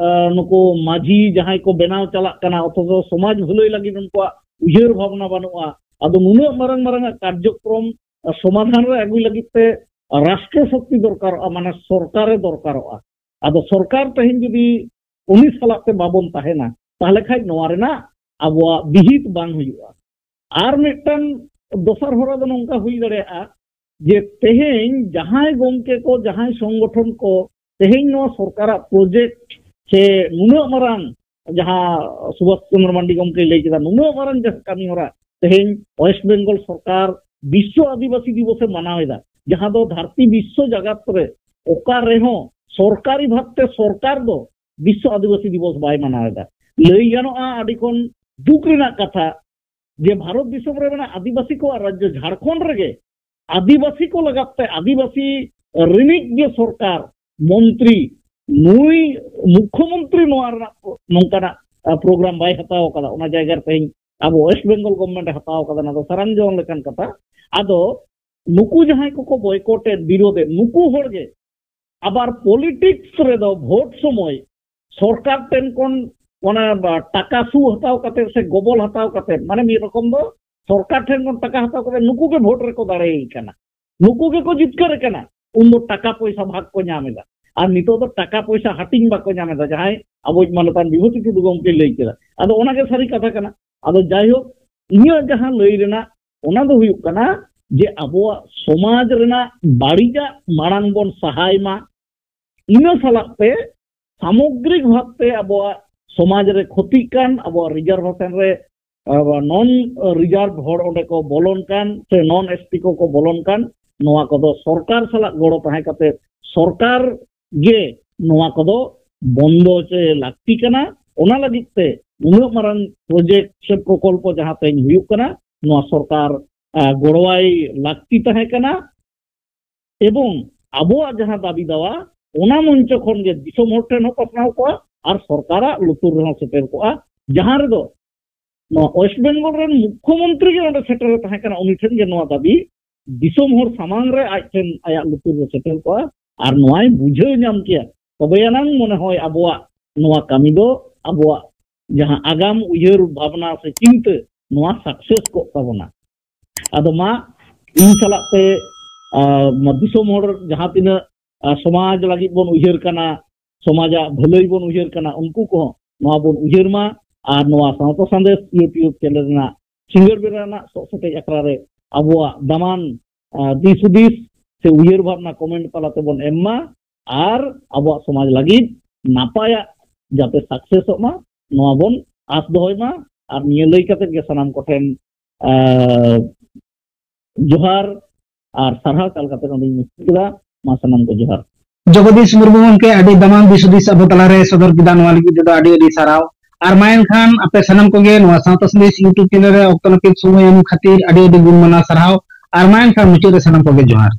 ᱱᱩᱠᱩ ᱢᱟᱹᱡᱷᱤ ᱡᱟᱦᱟᱸᱭ ᱠᱚ ᱵᱮᱱᱟᱣ ᱪᱟᱞᱟᱜ ᱠᱟᱱᱟ, ᱚᱛᱷᱚᱪᱚ ᱥᱚᱢᱟᱡᱽ ᱵᱷᱟᱹᱞᱟᱹᱭ ᱞᱟᱹᱜᱤᱫ ᱩᱱᱠᱩᱣᱟᱜ ᱩᱭᱦᱟᱹᱨ ᱵᱷᱟᱵᱽᱱᱟ ᱵᱟᱹᱱᱩᱜᱼᱟ᱾ ᱟᱫᱚ ᱱᱩᱱᱟᱹᱜ ᱢᱟᱨᱟᱝ ᱢᱟᱨᱟᱝ ᱟᱜ ᱠᱟᱨᱡᱚᱠᱨᱚᱢ ᱥᱚᱢᱟᱫᱷᱟᱱ ᱨᱮ ᱟᱹᱜᱩᱭ ᱞᱟᱹᱜᱤᱫ ᱛᱮ ᱨᱟᱥᱴᱨᱚ ᱥᱚᱠᱛᱤ ᱫᱚᱨᱠᱟᱨᱚᱜᱼᱟ, ᱢᱟᱱᱮ ᱥᱚᱨᱠᱟᱨᱮ ᱫᱚᱨᱠᱟᱨᱚᱜᱼᱟ᱾ ᱟᱫᱚ ᱥᱚᱨᱠᱟᱨ ᱛᱮᱦᱮᱧ ᱡᱩᱫᱤ ᱩᱱᱤ ᱥᱟᱞᱟᱜ ᱛᱮ ᱵᱟᱵᱚᱱ ᱛᱟᱦᱮᱱᱟ, ᱛᱟᱦᱚᱞᱮ ᱠᱷᱟᱱ ᱱᱚᱣᱟ ᱨᱮᱱᱟᱜ ᱟᱵᱚᱣᱟᱜ ᱵᱤᱦᱤᱛ ᱵᱟᱝ ᱦᱩᱭᱩᱜᱼᱟ᱾ ᱟᱨ ᱢᱤᱫᱴᱟᱝ ᱫᱚᱥᱟᱨ ᱦᱚᱨᱟ ᱫᱚ ᱱᱚᱝᱠᱟ ᱦᱩᱭ ᱫᱟᱲᱮᱭᱟᱜᱼᱟ ᱡᱮ ᱛᱮᱦᱮᱧ ᱡᱟᱦᱟᱸᱭ ᱜᱚᱢᱠᱮ ᱠᱚ, ᱡᱟᱦᱟᱸᱭ ᱥᱚᱝᱜᱚᱴᱷᱚᱱ ᱠᱚ ᱛᱮᱦᱮᱧ ᱱᱚᱣᱟ ᱥᱚᱨᱠᱟᱨᱟᱜ ᱯᱨᱚᱡᱮᱠᱴ ᱥᱮ ᱱᱩᱱᱟᱹᱜ ᱢᱟᱨᱟᱝ, ᱡᱟᱦᱟᱸ ᱥᱩᱵᱷᱟᱥ ᱪᱚᱱᱫᱨᱚ ᱢᱟᱱᱰᱤ ᱜᱚᱢᱠᱮᱭ ᱞᱟᱹᱭ ᱠᱮᱫᱟ, ᱱᱩᱱᱟᱹᱜ ᱢᱟᱨᱟᱝ ᱡᱟᱦᱟᱸ ᱠᱟᱹᱢᱤ ᱦᱚᱨᱟ ᱛᱮᱦᱮᱧ ᱳᱭᱮᱥᱴ ᱵᱮᱝᱜᱚᱞ ᱥᱚᱨᱠᱟᱨ ᱵᱤᱥᱥᱚ ᱟᱹᱫᱤᱵᱟᱹᱥᱤ ᱫᱤᱵᱚᱥᱮ ᱢᱟᱱᱟᱣ ᱮᱫᱟ, ᱡᱟᱦᱟᱸ ᱫᱚ ᱫᱷᱟᱹᱨᱛᱤ ᱵᱤᱥᱥᱚ ᱡᱟᱜᱟᱛ ᱨᱮ ᱚᱠᱟ ᱨᱮᱦᱚᱸ ᱥᱚᱨᱠᱟᱨᱤ ᱵᱷᱟᱵᱽᱛᱮ ᱥᱚᱨᱠᱟᱨ ᱫᱚ ᱵᱤᱥᱥᱚ ᱟᱹᱫᱤᱵᱟᱹᱥᱤ ᱫᱤᱵᱚᱥ ᱵᱟᱭ ᱢᱟᱱᱟᱣ ᱮᱫᱟ᱾ ᱞᱟᱹᱭ ᱜᱟᱱᱚᱜᱼᱟ, ᱟᱹᱰᱤ ᱠᱷᱚᱱ ᱫᱩᱠ ᱨᱮᱱᱟᱜ ᱠᱟᱛᱷᱟ ᱡᱮ ᱵᱷᱟᱨᱚᱛ ᱫᱤᱥᱚᱢ ᱨᱮ ᱢᱮᱱᱟᱜ ᱟᱹᱫᱤᱵᱟᱹᱥᱤ ᱠᱚᱣᱟᱜ ᱨᱟᱡᱽᱡᱚ ᱡᱷᱟᱲᱠᱷᱚᱸᱰ ᱨᱮᱜᱮ ᱟᱹᱫᱤᱵᱟᱹᱥᱤ ᱠᱚ ᱞᱟᱜᱟᱛ ᱛᱮ ᱟᱹᱫᱤᱵᱟᱹᱥᱤ ᱨᱤᱱᱤᱡ ᱜᱮ ᱥᱚᱨᱠᱟᱨ ᱢᱚᱱᱛᱨᱤ, ᱱᱩᱭ ᱢᱩᱠᱷᱭᱚᱢᱚᱱᱛᱨᱤ ᱱᱚᱣᱟ ᱨᱮᱱᱟᱜ ᱱᱚᱝᱠᱟᱱᱟᱜ, ᱟ, ᱯᱨᱳᱜᱨᱟᱢ ᱵᱟᱭ ᱦᱟᱛᱟᱣ ᱟᱠᱟᱫᱟ᱾ ᱚᱱᱟ ᱡᱟᱭᱜᱟ ᱨᱮ ᱛᱮᱦᱮᱧ ᱟᱵᱚ ᱳᱭᱮᱥᱴ ᱵᱮᱝᱜᱚᱞ ᱜᱚᱵᱷᱢᱮᱱᱴ ᱮ ᱦᱟᱛᱟᱣ ᱟᱠᱟᱫᱟ, ᱚᱱᱟ ᱫᱚ ᱥᱟᱨᱟᱝ ᱡᱚᱝ ᱞᱮᱠᱟᱱ ᱠᱟᱛᱷᱟ᱾ ᱟᱫᱚ ᱱᱩᱠᱩ ᱡᱟᱦᱟᱸᱭ ᱠᱚᱠᱚ ᱵᱚᱭᱠᱚᱴ ᱮᱫ, ᱵᱤᱨᱳᱫᱷ ᱮᱫ, ᱱᱩᱠᱩ ᱦᱚᱲ ᱜᱮ ᱟᱵᱟᱨ ᱯᱚᱞᱤᱴᱤᱠᱥ ᱨᱮᱫᱚ ᱵᱷᱳᱴ ᱥᱚᱢᱚᱭ ᱥᱚᱨᱠᱟᱨ ᱴᱷᱮᱱ ᱠᱷᱚᱱ ᱚᱱᱟ ᱵᱟ-, ᱴᱟᱠᱟ ᱥᱩ ᱦᱟᱛᱟᱣ ᱠᱟᱛᱮ ᱥᱮ ᱜᱚᱵᱚᱞ ᱦᱟᱛᱟᱣ ᱠᱟᱛᱮ, ᱢᱟᱱᱮ ᱢᱤᱫ ᱨᱚᱠᱚᱢ ᱫᱚ ᱥᱚᱨᱠᱟᱨ ᱴᱷᱮᱱ ᱠᱷᱚᱱ ᱴᱟᱠᱟ ᱦᱟᱛᱟᱣ ᱠᱟᱛᱮ ᱱᱩᱠᱩ ᱜᱮ ᱵᱷᱳᱴ ᱨᱮᱠᱚ ᱫᱟᱲᱮᱭᱟᱭ ᱠᱟᱱᱟ, ᱱᱩᱠᱩ ᱜᱮᱠᱚ ᱡᱤᱛᱠᱟᱹᱨ ᱠᱟᱱᱟ᱾ ᱩᱱᱫᱚ ᱴᱟᱠᱟ ᱯᱚᱭᱥᱟ ᱵᱷᱟᱜᱽ ᱠᱚ ᱧᱟᱢ ᱮᱫᱟ, ᱟᱨ ᱱᱤᱛᱚᱜ ᱫᱚ ᱴᱟᱠᱟ ᱯᱚᱭᱥᱟ ᱦᱟᱹᱴᱤᱧ ᱵᱟᱠᱚ ᱧᱟᱢ ᱮᱫᱟ, ᱡᱟᱦᱟᱸᱭ ᱟᱵᱚᱭᱤᱡ ᱢᱟᱱᱚᱛᱟᱱ ᱵᱤᱵᱷᱩᱛᱤ ᱴᱩᱰᱩ ᱜᱚᱢᱠᱮᱭ ᱞᱟᱹᱭ ᱠᱮᱫᱟ᱾ ᱟᱫᱚ ᱚᱱᱟᱜᱮ ᱥᱟᱹᱨᱤ ᱠᱟᱛᱷᱟ ᱠᱟᱱᱟ᱾ ᱟᱫᱚ ᱡᱟᱭᱦᱳᱠ, ᱤᱧᱟᱹᱜ ᱡᱟᱦᱟᱸ ᱞᱟᱹᱭ ᱨᱮᱱᱟᱜ, ᱚᱱᱟ ᱫᱚ ᱦᱩᱭᱩᱜ ᱠᱟᱱᱟ ᱡᱮ ᱟᱵᱚᱣᱟᱜ ᱥᱚᱢᱟᱡᱽ ᱨᱮᱱᱟᱜ ᱵᱟᱹᱲᱤᱡᱟᱜ ᱢᱟᱲᱟᱝ ᱵᱚᱱ ᱥᱟᱦᱟᱭ ᱢᱟ, ᱤᱱᱟᱹ ᱥᱟᱞᱟᱜ ᱛᱮ ᱥᱟᱢᱚᱜᱽᱨᱤᱠ ᱵᱷᱟᱵᱽᱛᱮ ᱟᱵᱚᱣᱟᱜ ᱥᱚᱢᱟᱡᱽ ᱨᱮ ᱠᱷᱚᱛᱤᱜ ᱠᱟᱱ, ᱟᱵᱚᱣᱟᱜ ᱨᱤᱡᱟᱨᱵᱷᱮᱥᱚᱱ ᱨᱮ, ᱟᱵᱚᱣᱟᱜ ᱱᱚᱱ ᱨᱤᱡᱟᱨᱵᱷ ᱦᱚᱲ ᱚᱸᱰᱮ ᱠᱚ ᱵᱚᱞᱚᱱ ᱠᱟᱱ ᱥᱮ ᱱᱚᱱ ᱮᱥ ᱴᱤ ᱠᱚᱠᱚ ᱵᱚᱞᱚᱱ ᱠᱟᱱ, ᱱᱚᱣᱟ ᱠᱚᱫᱚ ᱥᱚᱨᱠᱟᱨ ᱥᱟᱞᱟᱜ ᱜᱚᱲᱚ ᱛᱟᱦᱮᱸ ᱠᱟᱛᱮ ᱥᱚᱨᱠᱟᱨ ᱜᱮ ᱱᱚᱣᱟ ᱠᱚᱫᱚ ᱵᱚᱱᱫᱚ ᱦᱚᱪᱚᱭ ᱞᱟᱹᱠᱛᱤ ᱠᱟᱱᱟ᱾ ᱚᱱᱟ ᱞᱟᱹᱜᱤᱫ ᱛᱮ ᱩᱱᱟᱹᱜ ᱢᱟᱨᱟᱝ ᱯᱨᱚᱡᱮᱠᱴ ᱥᱮ ᱯᱨᱚᱠᱚᱞᱯᱚ ᱡᱟᱦᱟᱸ ᱛᱮᱦᱮᱧ ᱦᱩᱭᱩᱜ ᱠᱟᱱᱟ, ᱱᱚᱣᱟ ᱥᱚᱨᱠᱟᱨ, ᱟ, ᱜᱚᱲᱚᱣᱟᱭ ᱞᱟᱹᱠᱛᱤ ᱛᱟᱦᱮᱸ ᱠᱟᱱᱟ᱾ ᱮᱵᱚᱝ ᱟᱵᱚᱣᱟᱜ ᱡᱟᱦᱟᱸ ᱫᱟᱵᱤ ᱫᱟᱣᱟ, ᱚᱱᱟ ᱢᱚᱧᱪᱚ ᱠᱷᱚᱱ ᱜᱮ ᱫᱤᱥᱚᱢ ᱦᱚᱲ ᱴᱷᱮᱱ ᱦᱚᱸ ᱯᱟᱥᱱᱟᱣ ᱠᱚᱜᱼᱟ ᱟᱨ ᱥᱚᱨᱠᱟᱨᱟᱜ ᱞᱩᱛᱩᱨ ᱨᱮᱦᱚᱸ ᱥᱮᱴᱮᱨ ᱠᱚᱜᱼᱟ, ᱡᱟᱦᱟᱸ ᱨᱮᱫᱚ ᱱᱚᱣᱟ ᱳᱭᱮᱥᱴ ᱵᱮᱝᱜᱚᱞ ᱨᱮᱱ ᱢᱩᱠᱠᱷᱚ ᱢᱚᱱᱛᱨᱤ ᱜᱮ ᱚᱸᱰᱮ ᱥᱮᱴᱮᱨ ᱮ ᱛᱟᱦᱮᱸ ᱠᱟᱱᱟ, ᱩᱱᱤ ᱴᱷᱮᱱ ᱜᱮ ᱱᱚᱣᱟ ᱫᱟᱵᱤ ᱫᱤᱥᱚᱢ ᱦᱚᱲ ᱥᱟᱢᱟᱝ ᱨᱮ ᱟᱡ ᱴᱷᱮᱱ, ᱟᱭᱟᱜ ᱞᱩᱛᱩᱨ ᱨᱮ ᱥᱮᱴᱮᱨ ᱠᱚᱜᱼᱟ ᱟᱨ ᱱᱚᱣᱟᱭ ᱵᱩᱡᱷᱟᱹᱣ ᱧᱟᱢ ᱠᱮᱭᱟ᱾ ᱛᱚᱵᱮ ᱟᱱᱟᱝ ᱢᱚᱱᱮ ᱦᱚᱭ ᱟᱵᱚᱣᱟᱜ ᱱᱚᱣᱟ ᱠᱟᱹᱢᱤ ᱫᱚ ᱟᱵᱚᱣᱟᱜ ᱡᱟᱦᱟᱸ ᱟᱜᱟᱢ ᱩᱭᱦᱟᱹᱨ ᱵᱷᱟᱵᱽᱱᱟ ᱥᱮ ᱪᱤᱱᱛᱟᱹ, ᱱᱚᱣᱟ ᱥᱟᱠᱥᱮᱥ ᱠᱚᱜ ᱛᱟᱵᱚᱱᱟ᱾ ᱟᱫᱚ ᱢᱟ, ᱤᱧ ᱥᱟᱞᱟᱜ ᱛᱮ ᱟᱨ ᱱᱚᱣᱟ ᱫᱤᱥᱚᱢ ᱦᱚᱲ ᱡᱟᱦᱟᱸ ᱛᱤᱱᱟᱹᱜ ᱟᱨ ᱥᱚᱢᱟᱡᱽ ᱞᱟᱹᱜᱤᱫ ᱵᱚᱱ ᱩᱭᱦᱟᱹᱨ ᱠᱟᱱᱟ, ᱥᱚᱢᱟᱡᱟᱜ ᱵᱷᱟᱹᱞᱟᱹᱭ ᱵᱚᱱ ᱩᱭᱦᱟᱹᱨ ᱠᱟᱱᱟ, ᱩᱱᱠᱩ ᱠᱚᱦᱚᱸ ᱱᱚᱣᱟ ᱵᱚᱱ ᱩᱭᱦᱟᱹᱨ ᱢᱟ᱾ ᱟᱨ ᱱᱚᱣᱟ ᱥᱟᱶᱛᱟ ᱥᱟᱸᱫᱮᱥ YouTube ᱪᱮᱱᱮᱞ ᱨᱮᱱᱟᱜ ᱥᱤᱸᱜᱟᱹᱲ ᱵᱮᱲᱟ ᱨᱮᱱᱟᱜ ᱥᱚᱜ ᱥᱮᱴᱮᱡ ᱟᱠᱷᱲᱟ ᱨᱮ ᱟᱵᱚᱣᱟᱜ ᱫᱟᱢᱟᱱ ᱟᱨ ᱫᱤᱥ ᱦᱩᱫᱤᱥ ᱥᱮ ᱩᱭᱦᱟᱹᱨ ᱵᱷᱟᱵᱽᱱᱟ ᱠᱚᱢᱮᱱᱴ ᱛᱟᱞᱟ ᱛᱮᱵᱚᱱ ᱮᱢ ᱢᱟ᱾ ᱟᱨ ᱟᱵᱚᱣᱟᱜ ᱥᱚᱢᱟᱡᱽ ᱞᱟᱹᱜᱤᱫ ᱱᱟᱯᱟᱭᱟᱜ ᱡᱟᱛᱮ ᱥᱟᱠᱥᱮᱥᱚᱜ ᱢᱟ, ᱱᱚᱣᱟ ᱵᱚᱱ ᱟᱥ ᱫᱚᱦᱚᱭ ᱢᱟ᱾ ᱟᱨ ᱱᱤᱭᱟᱹ ᱞᱟᱹᱭ ᱠᱟᱛᱮ ᱜᱮ ᱥᱟᱱᱟᱢ ᱠᱚᱴᱷᱮᱱ ᱟᱨ ᱡᱚᱦᱟᱨ ᱟᱨ ᱥᱟᱨᱦᱟᱣ ᱪᱟᱞ ᱠᱟᱛᱮ ᱱᱚᱰᱮᱧ ᱢᱩᱪᱟᱹᱫ ᱠᱮᱫᱟ᱾ ᱢᱟ ᱥᱟᱱᱟᱢ ᱠᱚ ᱡᱚᱦᱟᱨ᱾ ᱡᱚᱜᱚᱫᱤᱥ ᱢᱩᱨᱢᱩ ᱜᱚᱢᱠᱮ, ᱟᱹᱰᱤ ᱫᱟᱢᱟᱱ ᱫᱤᱥ ᱦᱩᱫᱤᱥ ᱟᱵᱚ ᱛᱟᱞᱟᱨᱮ ᱥᱚᱫᱚᱨ ᱠᱮᱫᱟ, ᱱᱚᱣᱟ ᱞᱟᱹᱜᱤᱫ ᱛᱮᱫᱚ ᱟᱹᱰᱤ ᱟᱹᱰᱤ ᱥᱟᱨᱦᱟᱣ᱾ ᱟᱨ ᱢᱟ ᱮᱱᱠᱷᱟᱱ ᱟᱯᱮ ᱥᱟᱱᱟᱢ ᱠᱚᱜᱮ ᱱᱚᱣᱟ ᱥᱟᱶᱛᱟ ᱥᱟᱸᱫᱮᱥ YouTube ᱪᱮᱱᱮᱞ ᱨᱮ ᱚᱠᱛᱚ ᱱᱟᱹᱯᱤᱛ ᱥᱚᱢᱚᱭ ᱮᱢ ᱠᱷᱟᱹᱛᱤᱨ ᱟᱹᱰᱤ ᱟᱹᱰᱤ ᱜᱩᱱ ᱢᱟᱱᱟᱣ ᱥᱟᱨᱦᱟᱣ᱾ ᱟᱨ ᱢᱟ ᱮᱱᱠᱷᱟᱱ ᱢᱩᱪᱟᱹᱫ ᱨᱮ ᱥᱟᱱᱟᱢ ᱠᱚᱜᱮ ᱡᱚᱦᱟᱨ᱾